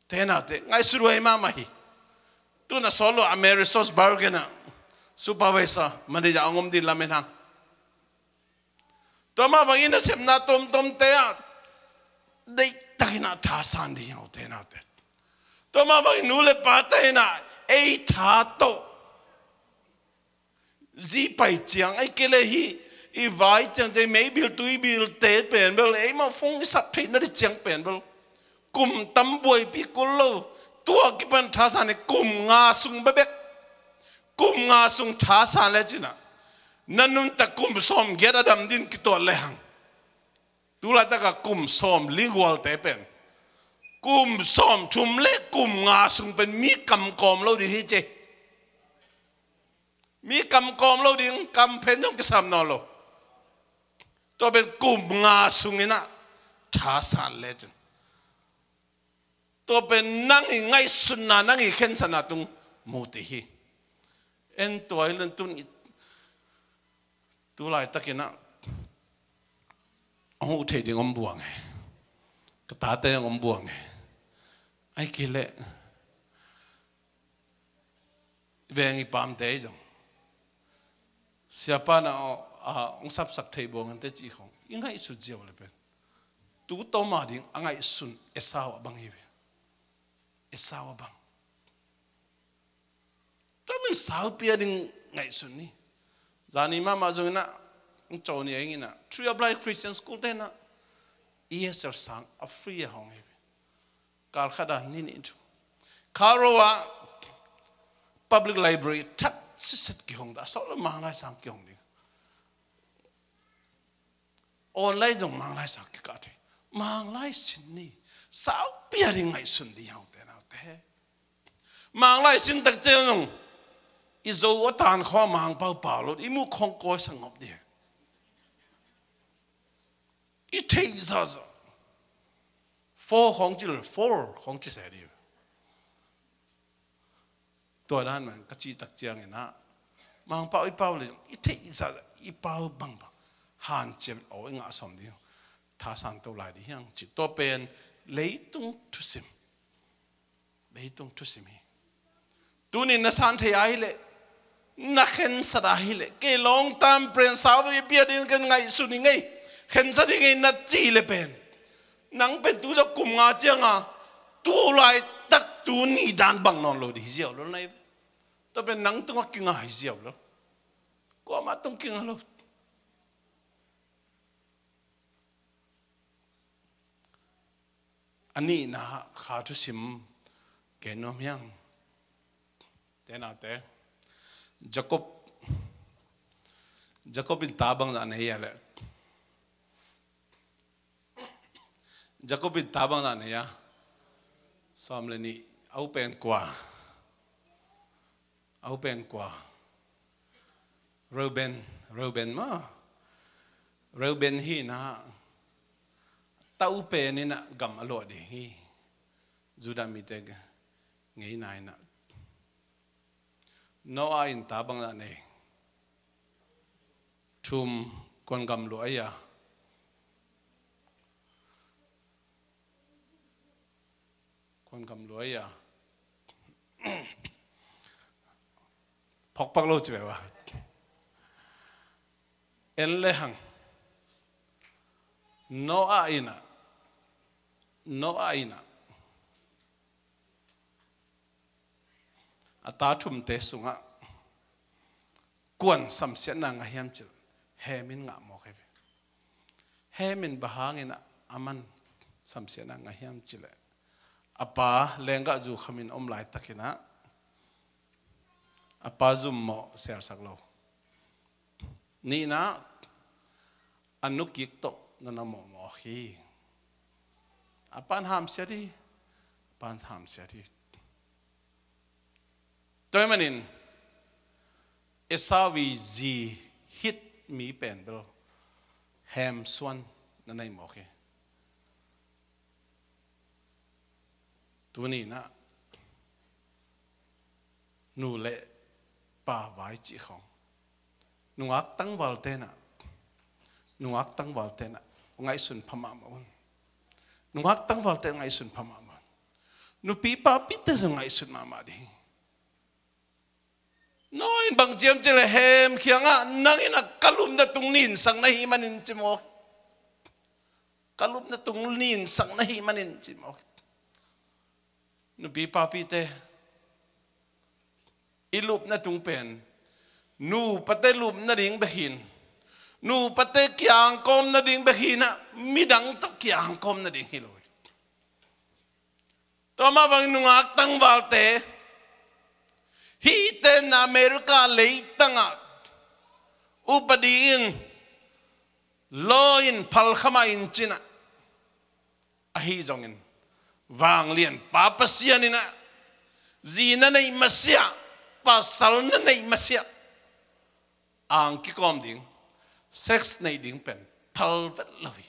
Ute naute, ngaihsut huai mahmah hi. Tun a sawt lo Amerisourcebargain ah supervisor, manager hong om ding lamen hang. Tua mah bangin nasepna tuamtuamte ah deihtakin ah thasan ding hi, ute naute. Tua mah bangin nu le pate in ah ei tha tawh zi pai ciang, ahih kei leh hih i vai ciang ciang, meibil tuibilte pen bel, eimah phone i sap theih nading ciang pen bel kum tam buaipih kul lo. Tua kipan thasan hi, kum nga sung bekbek Kum nga sung thasan le cinah, na nuntak kum sawm giat a dam din kituat lehang, tu laitaka kum sawm li gualte pen kum sawm thum le kum nga sung pen mi kam kawm lo ding hi ci. Mi kam kawm lo ding, kam phen zong kisam nawn lo. Tua pen kum nga sunginah thasan le cin, tua pen nang i ngaihsutna, nang i khensatna tung mu ti hi. En tua hi lentun i tu laitakinah hong uh thei ding om buang e. Ka tate hong om buang e. Ai kei leh veng i pamte zong siapa na hong sapsak thei buang ante cih khong i ngaihsut ziau le pen tu tawma ding a ngaihsun Esau a bang hi ve. Esau a bang. Tua min saupi a ding ngaihsun ni. Zani mahmah zonginah hong cawni a inginah Tree of Life Christian School tenah E S L sang a free a hong hi ve. Kalkhata ni nih thu Karo ah public library that siset kihong ta, sawt lo Manglai sang kihong ding. Online zong Manglai sang kikah thei. Manglai sin ni. Saupi a ding ngaihsun ding haute naute. Manglai sin takciang zong i zo a tan khawng a Mangpau pau lo i muh khawng kawi sang ngop ding. I theih zahzah. Four khawng ci lo, four khawng ci se dih. Tua dan man ka cih tak cianginah Mangpau i pau le i theih zahzah i pau bangbang hanciam aw i ngah sawm ding. Thasan to lai dih hiang ci. Tua pen leitung thusim. Leitung thusim hi. Tunin na san thei a hileh, na khensat a hileh, kei lawngtam pren sau ve pia ding ken ngaihsun hi ngei, khensat hi ngei na cih le pen, nang pen tu zong kum nga cianga tu laitak tu nih dan bang nawn lo ding hi ziau lo nai ve. Tua pen nang tungah kinga hi ziau lo. Kuamah tung kinga lo. A nihna kha thusim kei nuam hiang. Te naute, Jacob, Jacob in ta bangzah nei a le, Jacob in ta bangzah nei a? Sawm le nih. A u pen kua? A u pen kua? Reuben, Reuben maw. Reuben hi inah ta u pen inah gam a luah ding hi. Judah mite ngeina inah. Noah in ta bangzah nei? Thum. Kuan gam luah a? Kuan gam luah a? Phokpak lo ci ve ua. En le hang. Noah inah, Noah inah a ta thumte sungah kuan samsiatna ngah hiam cileh Hem in ngah mawk hi ve. Hem in bang hangin a man samsiatna ngah hiam cileh, a pa lenggah zu khamin om laitakinah a pa zummawh selsak lo. Nihna, a nukik tawh na na mawhmawh hi. A pan hamsiat hi. A pan hamsiat hi. Tua ahih manin Esau i zi hit mi pen bel Hem suan na nei mawk hi. Tuni inah nu le pa vai cih khawng nungak tangval tenah, nungak tangval tenah ngaihsun pha mahmah un. Nungak tangval tenah ngaihsun pha mahmah un. Nupi papite zong ngaihsun mahmah ding hi. Noah in bang ciam cileh Hem kiangah, nang inah ka lupna tung ninsak na hih manin ci mawk. Ka lupna tung ninsak na hih manin ci mawk. Nupi papite, i lupna tung pen nupate lupna ding bek hi in, nupate kiangkawmna ding bek hi inah midang tawh kiangkawmna ding hi lo hi. Tua mah bangin nungak tangvalte Hihte in America leitangah upadi in, law in, phalkham ah in ci-in ah, ahi zongin vanglianpa Pasian in ah zi na neih masiah, pasal na neih masiah, ang kikawm ding, sex neih ding pen phal vet lo hi.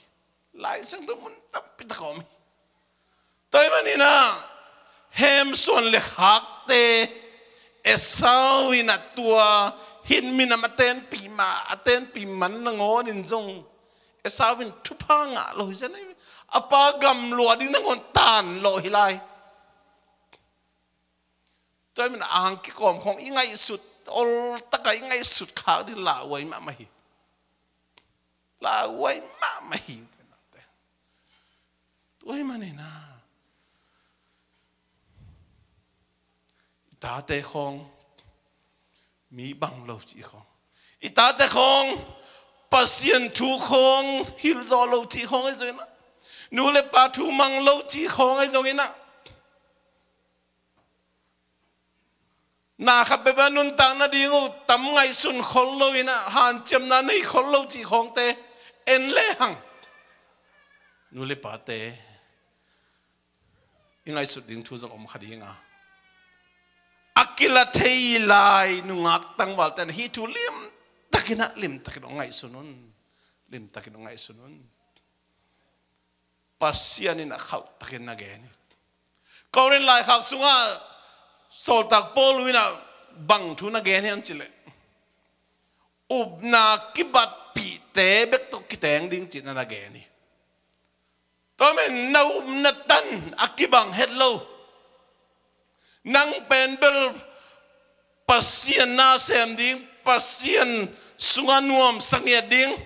Lai Siangtho mun tampi tak a om hi. Tua ahih manin ah hemsuan le khakte, Esau in ah tua hin minam a tenpih mah, a tenpih man nangawnin zong Esau in thupha ngah lo hi zen. A pa gam luah ding nangawn tan lo hi lai. Tua ahih manin ang kikawm khawng i ngaihsut, oltak a i ngaihsut khak ding lauhuai mahmah hi. Lauhuai mahmah hi. Tua ahih manin ah i tate khawng mi bang lo cih khawng, i tate khawng Pasian thu khawng hilh zawh lo cih khawng ahi zongin ah, nu le pa thu mang lo cih khawng ahi zongin ah, na khat peuhpeuh a nuntak nading uh tam ngaihsun khol lo in ah, hanciamna nei khol lo cih khawngte en lehang, nu le pate, i ngaihsut ding thu zong om kha ding a, a kila thei lai nungak tangvalte in ah hih thu limtakin ah, limtakin hong ngaihsun un. Limtakin hong ngaihsun un. Pasian in ah khauhtakin na gen hi. Korin laikhak sungah sawltak Paul in ah bang thu na gen hiam cih leh, upna kibatpihte bek tawh kiteng ding cih na na gen hi. Tua ahih manin na upna tan a kibang het lo. Nang pen bel Pasian na sem ding, Pasian sungah nuamsa ngiat ding,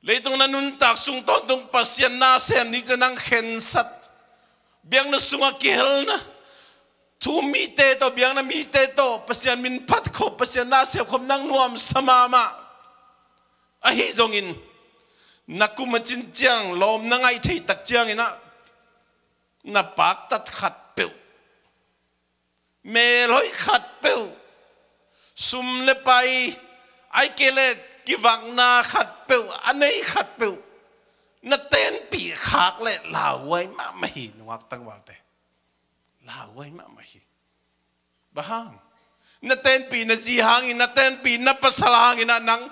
leitung na nuntak sung tawntung Pasian na sem ding ci-a nang khensat, biakna sungah kihelna, thu mite tawh, biakna mite tawh Pasian min phat khop, Pasian na sem khop nang nuamsa mahmah. Ahi zongin na kum a cin ciang, lawm na ngaih thei tak ciangin ah, na paktat khat peuh, melhoih khat peuh, sum le pai, ahih kei leh kivakna khat peuh, a nei khat peuh na tenpih khak leh lauhuai mahmah hi, nungak tangvalte. Lauhuai mahmah hi. Bang hang? Na tenpih na zi hangin, na tenpih na pasal hangin ah nang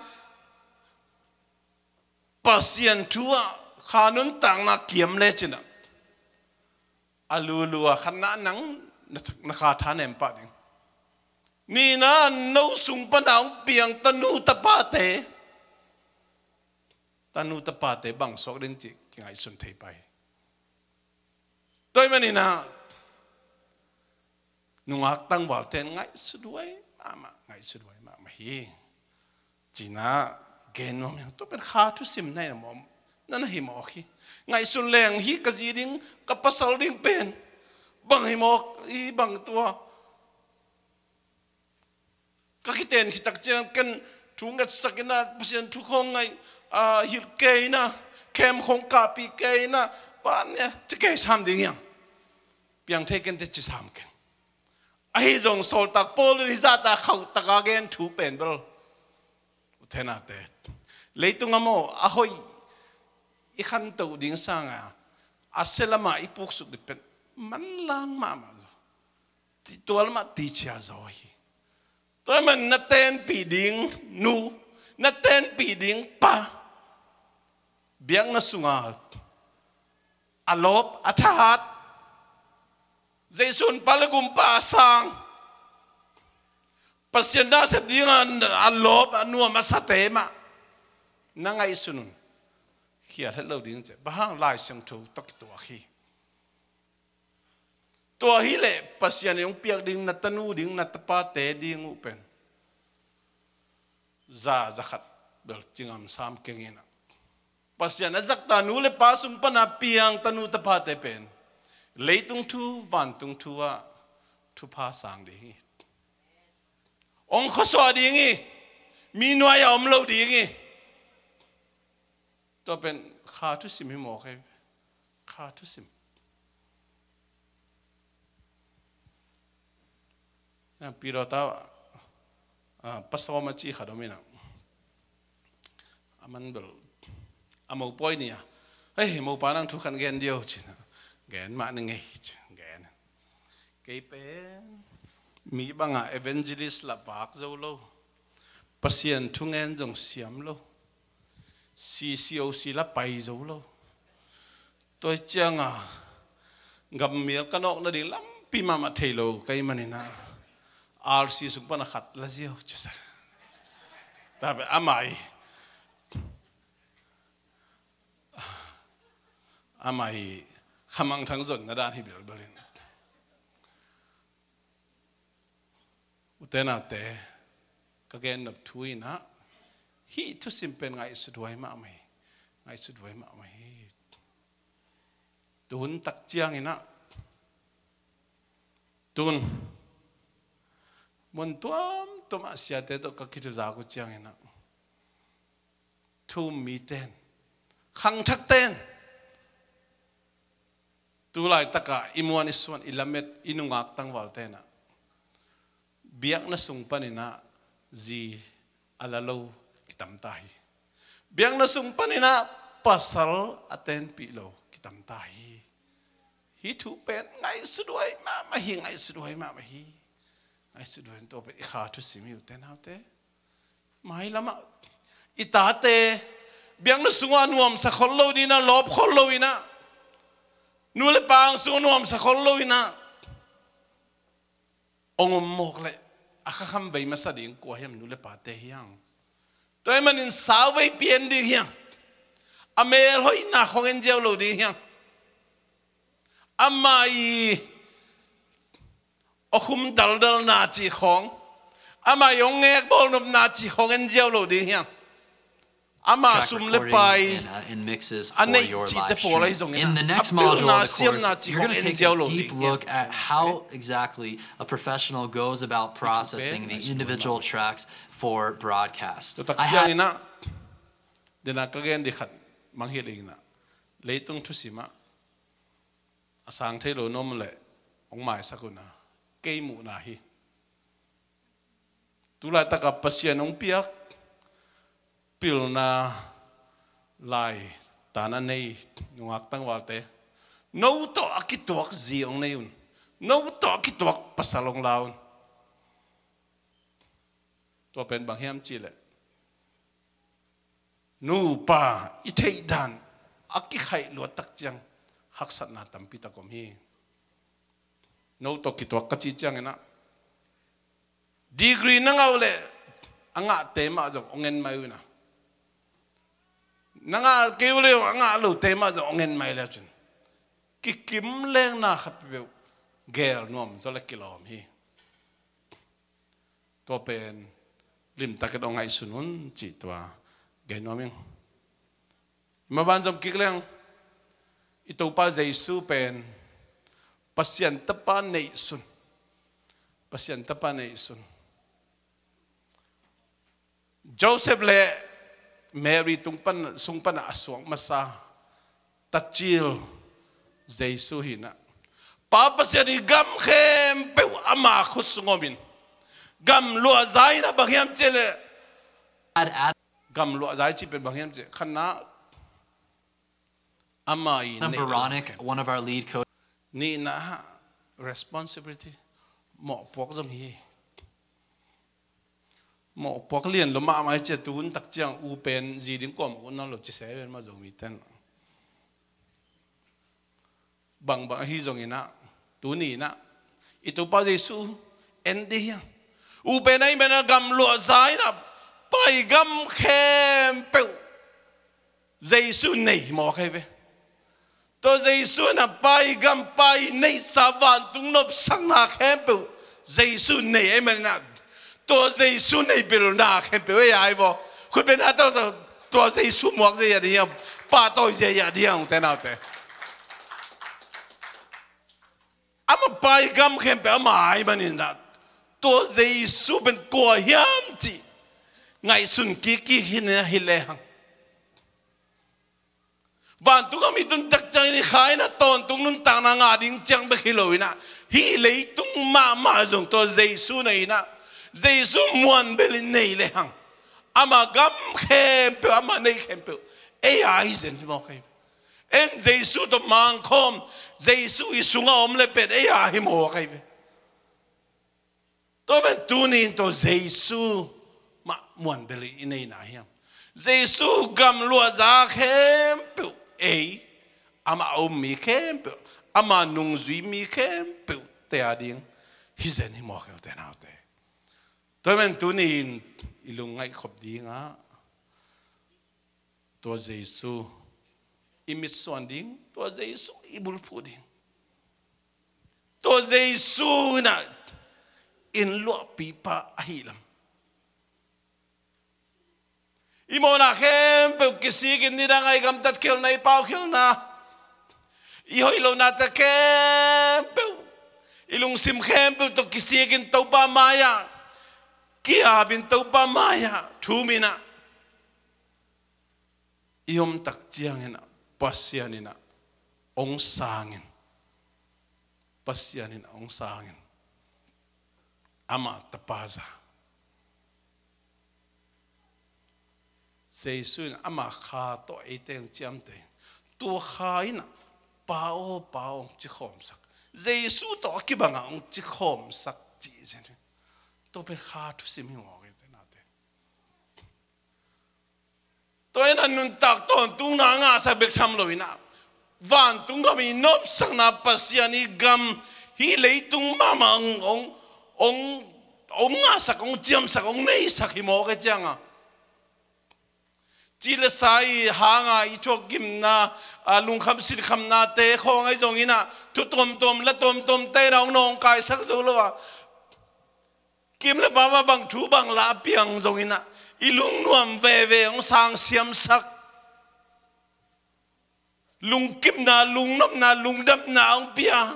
Pasian thu ah kha nuntakna kiam lecin ah, a lulu a khatna nang na, na kha thanem pah ding. Nihna, no sung pana hong piang tanu tapate, tanu tapate bang suak ding cih kingaihsun thei pah hi. Tua ahih manin ah nungak tangvalte in ngaihsut huai mahmah, ngaihsut huai mahmah hi. Ci-in ah gen nuam hi hang. Tua pen kha thusim na hi mawk, na na hi mawk hi. Ngaihsun leng, hih ka zi ding, ka pasal ding pen bang hi mawk, hih bang tua ka kiten khit tak ciang ken thu ngetsak in ah, Pasian thu khawng ngaih, ah, hilh kei in ah, camp khawng kahpih kei in ah, van nia ci kei sam ding hi hang. Piang thei kei inteh ci sam keng. Ahi zong sawltak Paul in hih zahta khauhtaka gen thu pen bel, u te nau te, leitung a maw, a hoih i khantoh ding sanga a sia lamah i puksuk ding pen manlang mahmah. Ti, tua lamah ticia zaw hi. Tua ahih manin na tenpih ding nu, na tenpih ding pa, biakna sunga a lawp, a thahat, Zeisu in Pa le Gumpa a sang, Pasian na sep dinga a lawp, a nuam, a sate mah na ngaihsun un. Khial het lo ding ci. Bang hang? Lai Siangtho tawh kituak hi. Tua hileh Pasian in hong piak ding na tanu ding, na tapate ding uh pen za, za khat bel ci ngam sam keng in ah, Pasian a zakta nu le pa sung pana piang tanu tapate pen leitung thu, vantung thu ah thupha sang ding hi. Hong khuasuah ding hi. Mi nuai-ah om lo ding hi. Tua pen kha thusim hi mawk hi. Kha thusim. Pilawta, ah, pasawm a ci khat om inah, a man bel a mopawi ni a, "Hei, mopa, nang thu khat gen diau," ci-in a, "Gen mah ni ngei," ci-in gen. "Kei pen mi bangah evangelist lah vak zo lo, Pasian thungen zong siam lo, C C O C lah pai zo lo. Tua hi cianga gammial ka nawk nading lampi mahmah thei lo ka hih maninah R C sung pana khat la ziau," ci sa. Tua pen amah hi, amah hi khamangthang zonna dan hi bilbel in. Ute naute, ka gennop thu inah, hih thusim pen ngaihsuthuai mahmah hi. Ngaihsuthuai mahmah hi. Tuhun tak cianginah, tuhun mun tuamtuamah siate tawh ka kithuzak uh cianginah, thu-um miten, khangthakten, tu laitakah i muan i suan, i lamet, i nungak tangval tenah biakna sung paninah zi a la lo kitamta hi. Biakna sung paninah pasal a tenpih lo kitamta hi. Hih thu pen ngaihsuthuai mahmah hi, ngaihsuthuai mahmah hi. Ngaihsuthuai, tua pen i kha thusim hi, ute naute. Mailamah i tate biakna sungah nuamsa khol lo dinah, lawp khol lo inah, nu le pa ang sungah nuamsa khol lo inah hong om mawk leh, a khakham vei masa ding kua hiam? Nu le pate hi hang. Tua ahih manin sauvei pian ding hi hang. A melhoihna khong en ziau lo ding hi hang. Amah i awkhum daldalna cih khong, amah i hong ngekbawlnopna cih khong en ziau lo ding hi hang. Amah sum le pai a neih cihte pawl ahi zongin, a pilna siamna cih khong en ziau lo ding hi hang. Tua tak cianginah, dena ka gen ding khat mangngilh inah, leitung thusimah a sang thei lo na om leh hong maisak un a, kei muhna hi. Tu laitakah Pasian hong piak pilna lai tan a nei nungak tangvalte, no tawh a kituak zi hong nei un. No tawh a kituak pasal hong la un. Tua pen bang hiam cihleh, nupa i theihdan a kikhaih luat tak ciang haksatna tampi tak om hi. No tawh kituak ka cih cianginah, degree na ngah uh leh a ngahte mah zong hong en mai uh inah, na ngah kei uh leh a ngah lote mah zong hong en mai le uh cin, kikim lengna khat peuh gel nuam zaw le kilawm hi. Tua pen limtakin hong ngaihsun un cih tua gen nuam ing. Maban zom kik leng, i Topa Jesu pen Pasian Tapa neihsun. Pasian Tapa neihsun. Joseph le Mary tung pan, sung pana a suak masa tacil Jesu hi inah, Pa Pasian i gam khempeuh ama khut sung omin, gam luahza inah bang hiam cihleh, gam luahza i cih pen bang hiam cihleh, khatna, ama i neih, nihna, responsibility, mawhpuak zong hi. Mawhpuak lian lua mahmah hi cia, tu hun tak ciang u pen zi ding kuamah ut nawn lo ci se ven mah Zomite in. Bangbang ahi zongin ah, tuni in ah i Topa Jesu en dih hiang. U pen ahih manin ah gam luahza in ah, Pa i gam khempeuh Jesu nei mawk ahi ve. Tua Jesu in ah Pa i gam, Pa i neihsa vantung nopsakna khempeuh Jesu nei ahih manin ah, tua Jesu nei bel na khempeuh ei ai vaw. Khut beng na, tua, tua, tua Jesu muak zia dih hiang, Pa tawi zia dih hiang, ute naute. Amah Pa i gam khempeuh ama ahih manin ah, tua Jesu pen kua hiam cih ngaihsun kikkik hi na hi lehang. Vantung a mi tun tak ciangin i kha in a tawntung nuntakna ngah ding ciang bek hi lo in a, hih leitung mahmah zong tua Jesu nei in a, Jesu muan bel i nei le hang, ama gam khempeuh, ama nei khempeuh ei a hi zen hi mawk ahi ve. En Jesu tawh mangkhawm, Jesu i sungah om le pen ei a hi mawk ahi ve. Tua pen tuni in tua Jesu mah muan bel i neihna hiam? Jesu gamluahza khempeuh ei, ama a um mi khempeuh, ama nungzui mi khempeuh te a ding hi zen hi mawk hi ute naute. Tua pen tuni in i lungngaih khop dingah tua Jesu i mitsuan ding, tua Jesu i bulphuh ding. Tua Jesu in a inn luahpipa ahih lam. I mawhna khempeuh kisikin nidang a i gamtat khelna, i pau khelna, i hoih lohnate khempeuh, i lungsim khempeuh tawh kisikin Topa mai-ah, ki-apin Topa mai-ah thum in a, i om tak ciangin a, Pasian in a hong sangin, Pasian in a hong sangin, ama tapa za. Jesu in ama kha tawh eite hong ciamteh in, tua kha in a, Pa aw, Pa aw, hong cikhawmsak. Jesu tawh a kibangah hong cikhawmsak cih zen hi. Tua pen kha thusim hi mawk hi ute naute. Tua in a nuntak tawntungna ngahsak bek tham lo in a, vantung gam i nopsakna, Pasian i gam, hih leitung mahmah hong, hong, hong, hong ngahsak, hong ciamsak, hong neisak hi mawk e cianga, ci le sa i hanga i thuakkimna, a, lungkham sinkhamnate khawng ahi zongin a, thu tuamtuam la tuamtuamte in a hong nawngkaisak zo lo a, kim le pam ah bang thu bang la a piang zongin a, i lungnuam veve hong sangsiamsak. Lungkimna, lungnopna, lungdamna hong pia,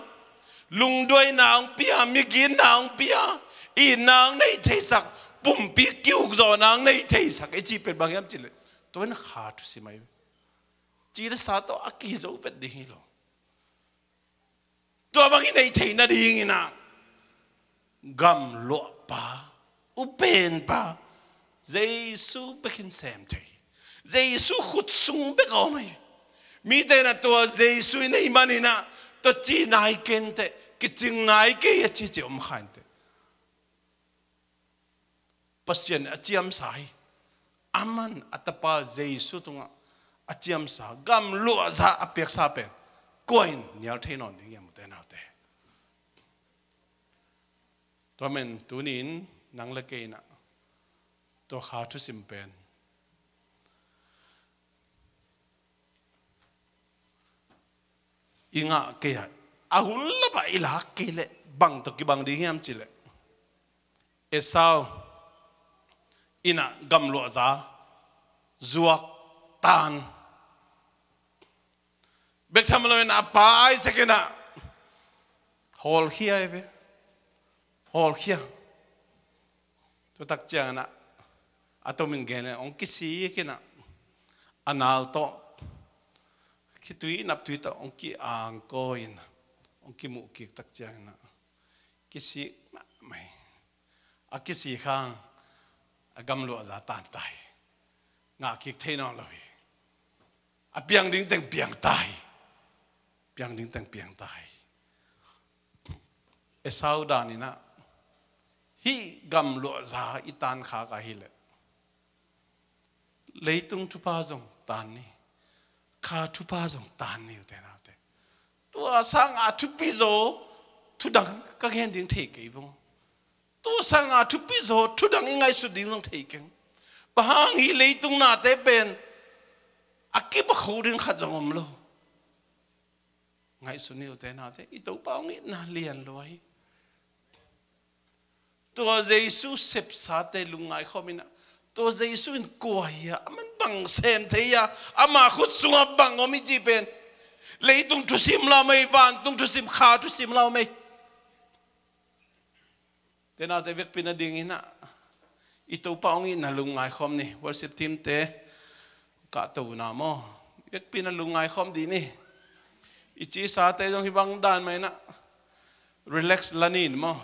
lungduaina hong pia, migitna hong pia, itna hong nei theisak, pumpi kiukzawhna hong nei theisak i cih pen bang hiam cih leh, tua in kha thusim ahi ve. Ci le sa tawh a kizo vet ding hi lo. Tua bang i neih theih nadingin a, gamluahpa, upenpa, Jesu bekin sem thei. Jesu khut sung bek a om hi. Mite in a tua Jesu i neih manin a, tua ci nai kei inteh, kicing nai kei a ci ci om kha inteh. Pasian a ciamsa hi. Aman a tapa Jesu tungah a ciamsa, gamluahza a piaksa pen kua in nial thei nawn ding hiam ute naute? Tua men tuni in nang le kei in a, tua kha thusim pen i ngah kei a, a hun lapah i lak kei leh bang tawh kibang ding hiam cih leh, Esau in a gamluahza zuak tan. Bek tham lo in a, a pa Isaac in a hawlkhia hi ve. Hawlkhia. Tua tak ciangin a, a tomin gen in hong kisik in a, a nau tawh khitui naptui tawh hong ki-angkawi in a, hong kimuh kik tak ciangin a, kisik mahmah hi. A kisik hang a gamluahza tan ta hi. Ngah kik thei nawn lo hi. A piang ding teng piang ta hi. Piang ding teng piang ta hi. Esau dan in a, hih gamluahza i tan khak ahih leh, leitung thupha zong tan ni, kha thupha zong tan ni ute naute. Tua sanga thupi zaw thudang ka gen ding thei kei vong. Tua sanga thupi zaw thudang i ngaihsut ding zong thei keng. Bang hang hih leitung nate pen a kibakho ding khat zong om lo. Ngaihsun ni ute naute, i Topa hong itna lian lua hi. Tua Jesu sepsate lungngai khawm in a, tua Jesu in kua hi a, aman bang sem thei a, ama khut sungah bang om i cih pen leitung thusim lau mei, vantung thusim, kha thusim lau mei. Ute naute, vekpi nadingin a, i Topa hong itna lungngai khawm ni. Worship team te, kahto na maw, Biakpi-in ah lungngai khawm dih ni. I cisate zong hih bang dan mah in ah relax la ni maw.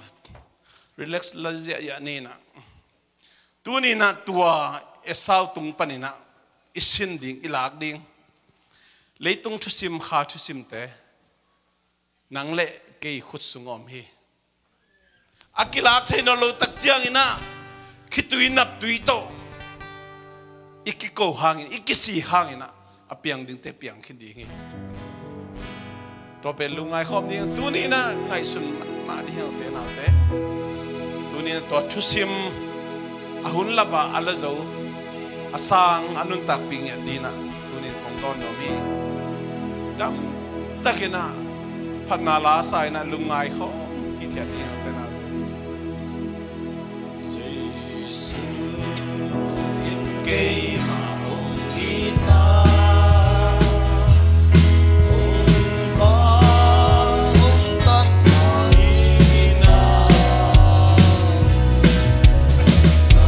Relax la ziahziah ni in ah. Tuni in ah tua Esau tung panin ah i sin ding, i lak ding leitung thusim, kha thusimte nang le kei khut sung a om hi. A kilak thei nawn lo tak ciangin ah khitui naptui tawh i kiko hangin, i kisik hangin ah a piang dingte piang khin ding hi. Tua pen lungngai khawm ding, tuni in ah ngaihsun mahmah ding hi, ute naute. Tuni in ah tua thusim a hun lap ah a la zo, a sang, a nuntakpih ngiat ding in ah tuni in kong dawn nuam hi. Gamtakin ah phatna la sa in ah lungngai khawm hi thiat ding hi, ute naute. Jesuh in keimah hong it a, hong mah hong tatna in ah, na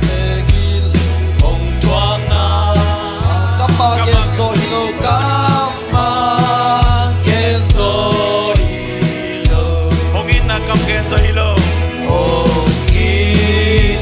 te gilo hong thuakna. Kammal gen zo hi lo, kammal gen zo hi lo. Hong itna kam gen zo hi lo. Hong it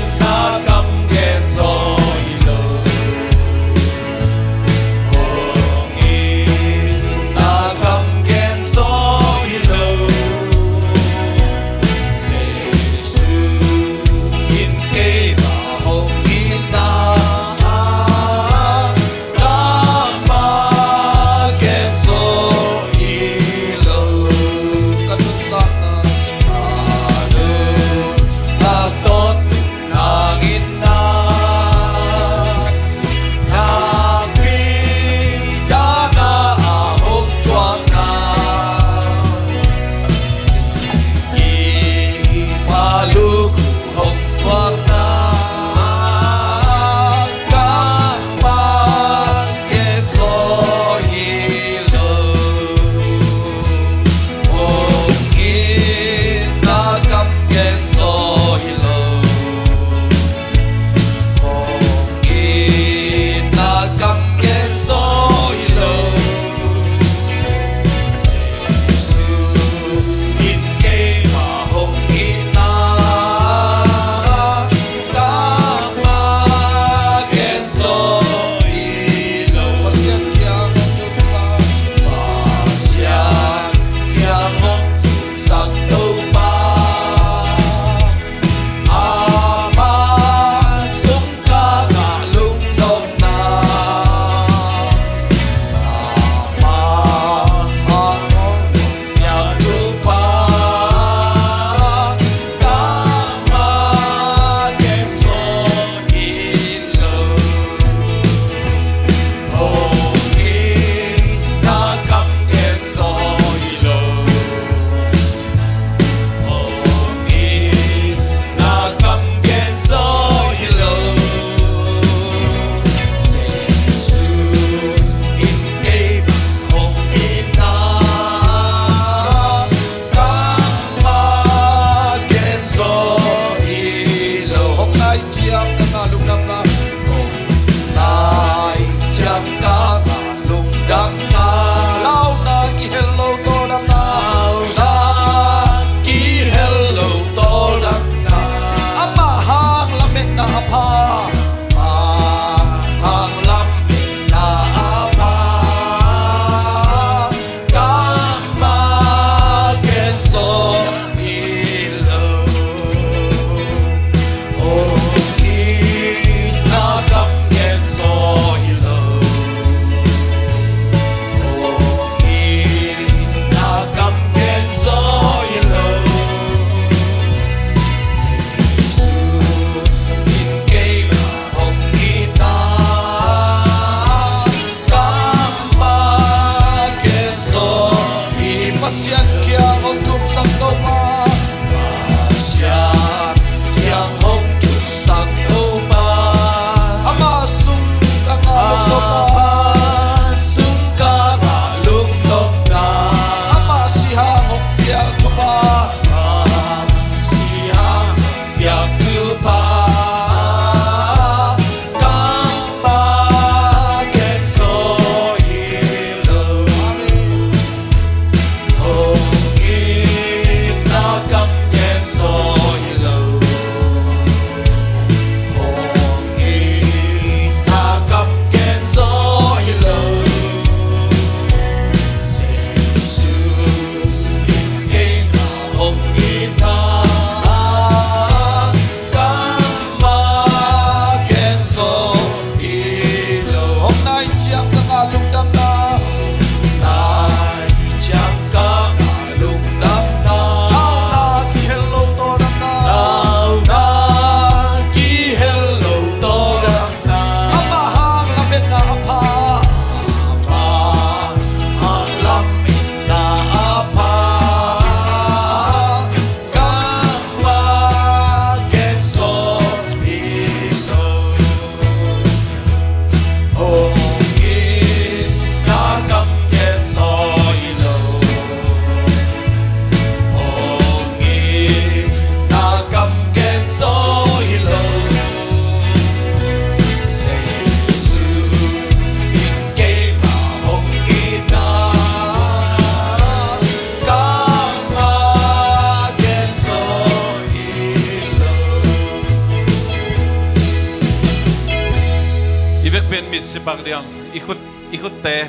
Mit sipak diam, i khut, i khutte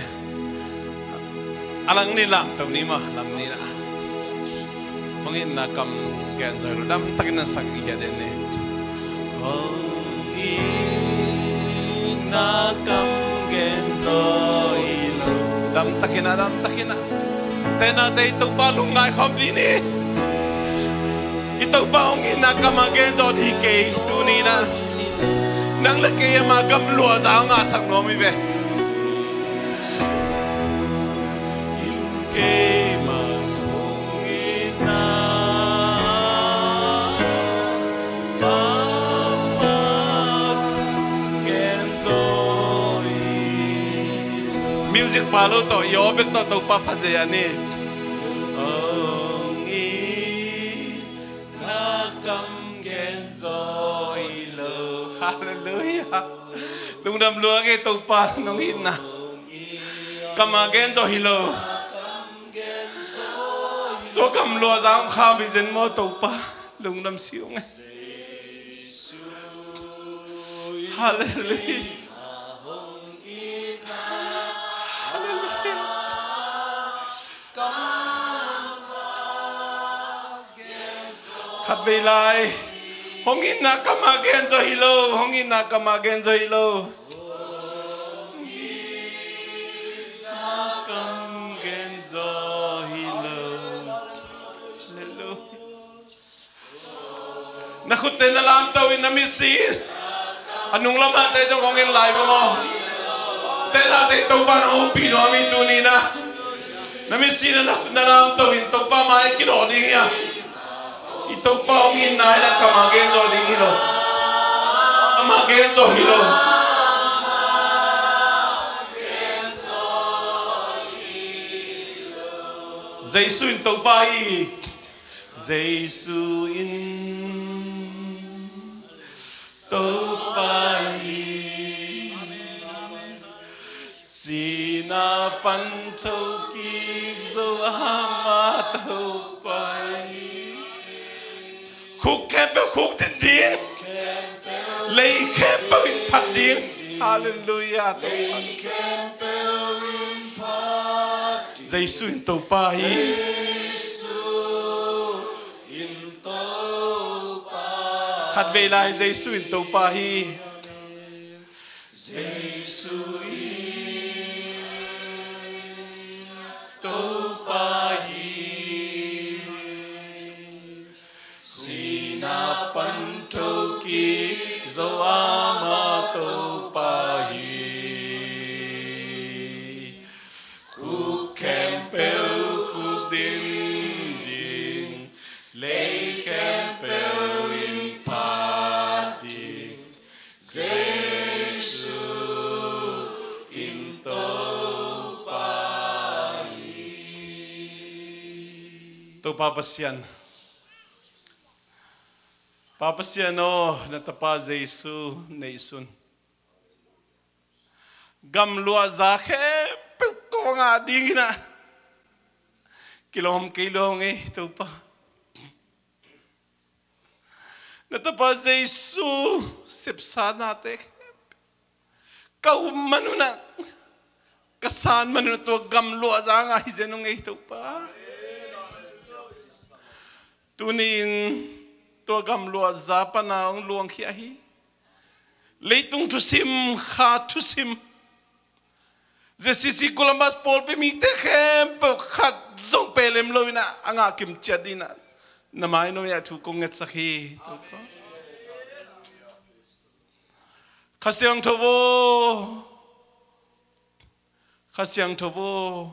a lang nih lamto ni maw, lang nih na. Hong itna kam gen zaw hi lo, damtakin na sak i hiat den ni. Hong itna kam gen zaw hi lo. Damtakin na, damtakin na. Tenate i Topa lungngai khawm dih ni. I Topa hong itna kam a gen zaw dih hi kei tuni na. Nang le kei ama gamluahza hong ngahsak nuam hi ve. Keima hong itna kam a gen zaw hi. Music pa lo tawh, i aw bek tawh Topa phat zia ni. Hong itna kam gen zaw hi lo. Halleluiah. Lungdam lua ing ei Topa, nong itna kam a gen zaw hi lo. Tua gamluahza hong kham hi zen maw Topa. Lungdam si ung ei. Halleluiah. Halleluiah. Khatvei lai. Hong itna kam a gen zaw hi lo, hong itna kam a gen zaw hi lo. Kam gen zaw hi lo. Halleluiah. Na khutte na lamto in, na mitsi in. A nunglam hate zong hong en lai maw. Tenate i Topa na hopih nuam hi tuni na. Na mitsi in na, na lamto in Topa mai kidawh ding hi a. I Topa hong itna hi na kam a gen zaw ding hi lo. Kam a gen zaw hi lo. Jesu in Topa hi. Jesu in Topa hi. Sihna pan thokik zo ama Topa hi. Khuk khempeuh khuk din ding. Lei khempeuh in phat ding. Halleluiah. Jesu in Topa hi. Khatvei lai Jesu in Topa hi. Jesu in Topa hi. Sihna pan thokik zo ama Topa hi. Khuk khempeuh khuk din ding, lei khempeuh in phat ding, Jesu in Topa hi. Topa Pasian, Pa Pasian aw, na Tapa Jesu neihsun. Gamluahza khempeuh kong a dingin ah kilawm kei lo ing ei Topa. Na Tapa Jesu sepsa nate khempeuh ka um manun ah, ka san manun ah tua gamluahza ngah hi zen ung ei Topa. Tuni-in tua gamluahza pana hong luangkhia hi. Leitung thusim, kha thusim, ZCC Columbus pawlpi mite khempeuh khat zong pelem lo in ah, a ngah kim ciat dingin ah na mai nuai-ah thu kong ngetsak hi Topa. Kha Siangtho aw, Kha Siangtho aw,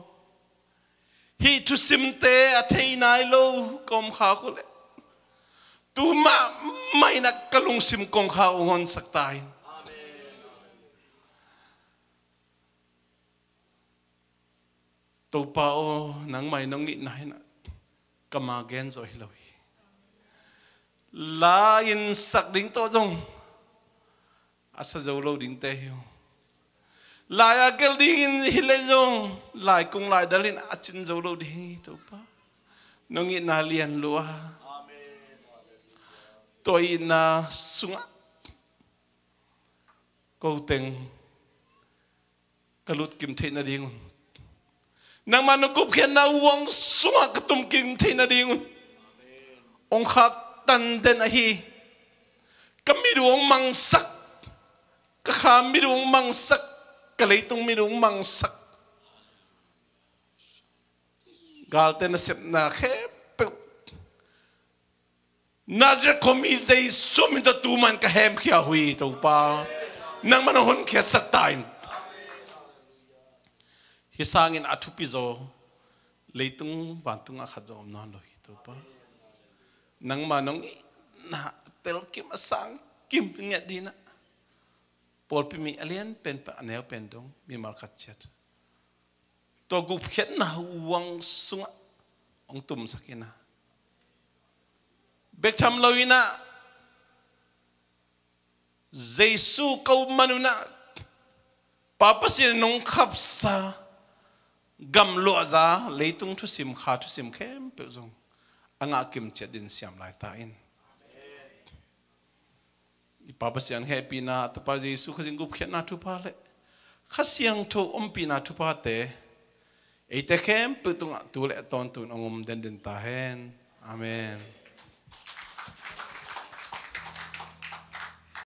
hih thusimte a thei nai lo ka om khak uh leh, tu mahmah in ah ka lungsim kongkhak hong honsak ta in. Topa aw, nangmah in nong itna in ah kam a gen zawh hi lo hi. La in sak ding tawh zong a sa zo lo dingte hi uh. Lai a gelh dingin hi leh zong laikung laidal in a cin zo lo ding hi Topa. Nong itna lian lua. Tua itna sungah ko teng ka lutkim theih nadingun, nangmah nong gupkhiatna uang sungah ka tumkim theih nadingun hong khaktan den ahi. Ka mit uh hong mangsak, ka kha mit uh hong mangsak, ka leitung mit uh hong mangsak. Galte nasepna khempeuh Nazareth khuami Jesu min tawh tu man ka hemkhia uh hi, Topa. Nangmah nong honkhiatsak ta in. Hih sangin a thupi zaw leitung vantung ah khat zong om nawn lo hi, Topa. Nangmah nong itna a telkim a sangkim ngiat dinah pawlpi mi a lian pen a neu pen dong mimal khat ciat tua gupkhiatna uang sungah hong tumsak inah, bek tham lo inah Jesu ko man unah Pa Pasian in hong khapsa gamluahza leitung thusim, kha thusim khempeuh zong a ngahkim ciat din siam lai ta in. I Pa Pasian hehpihna, Tapa Jesu Khazih gupkhiatna thupha le Kha Siangtho ompihna thuphate eite khempeuh tungah tu le a tawntung hong om denden ta hen. Amen.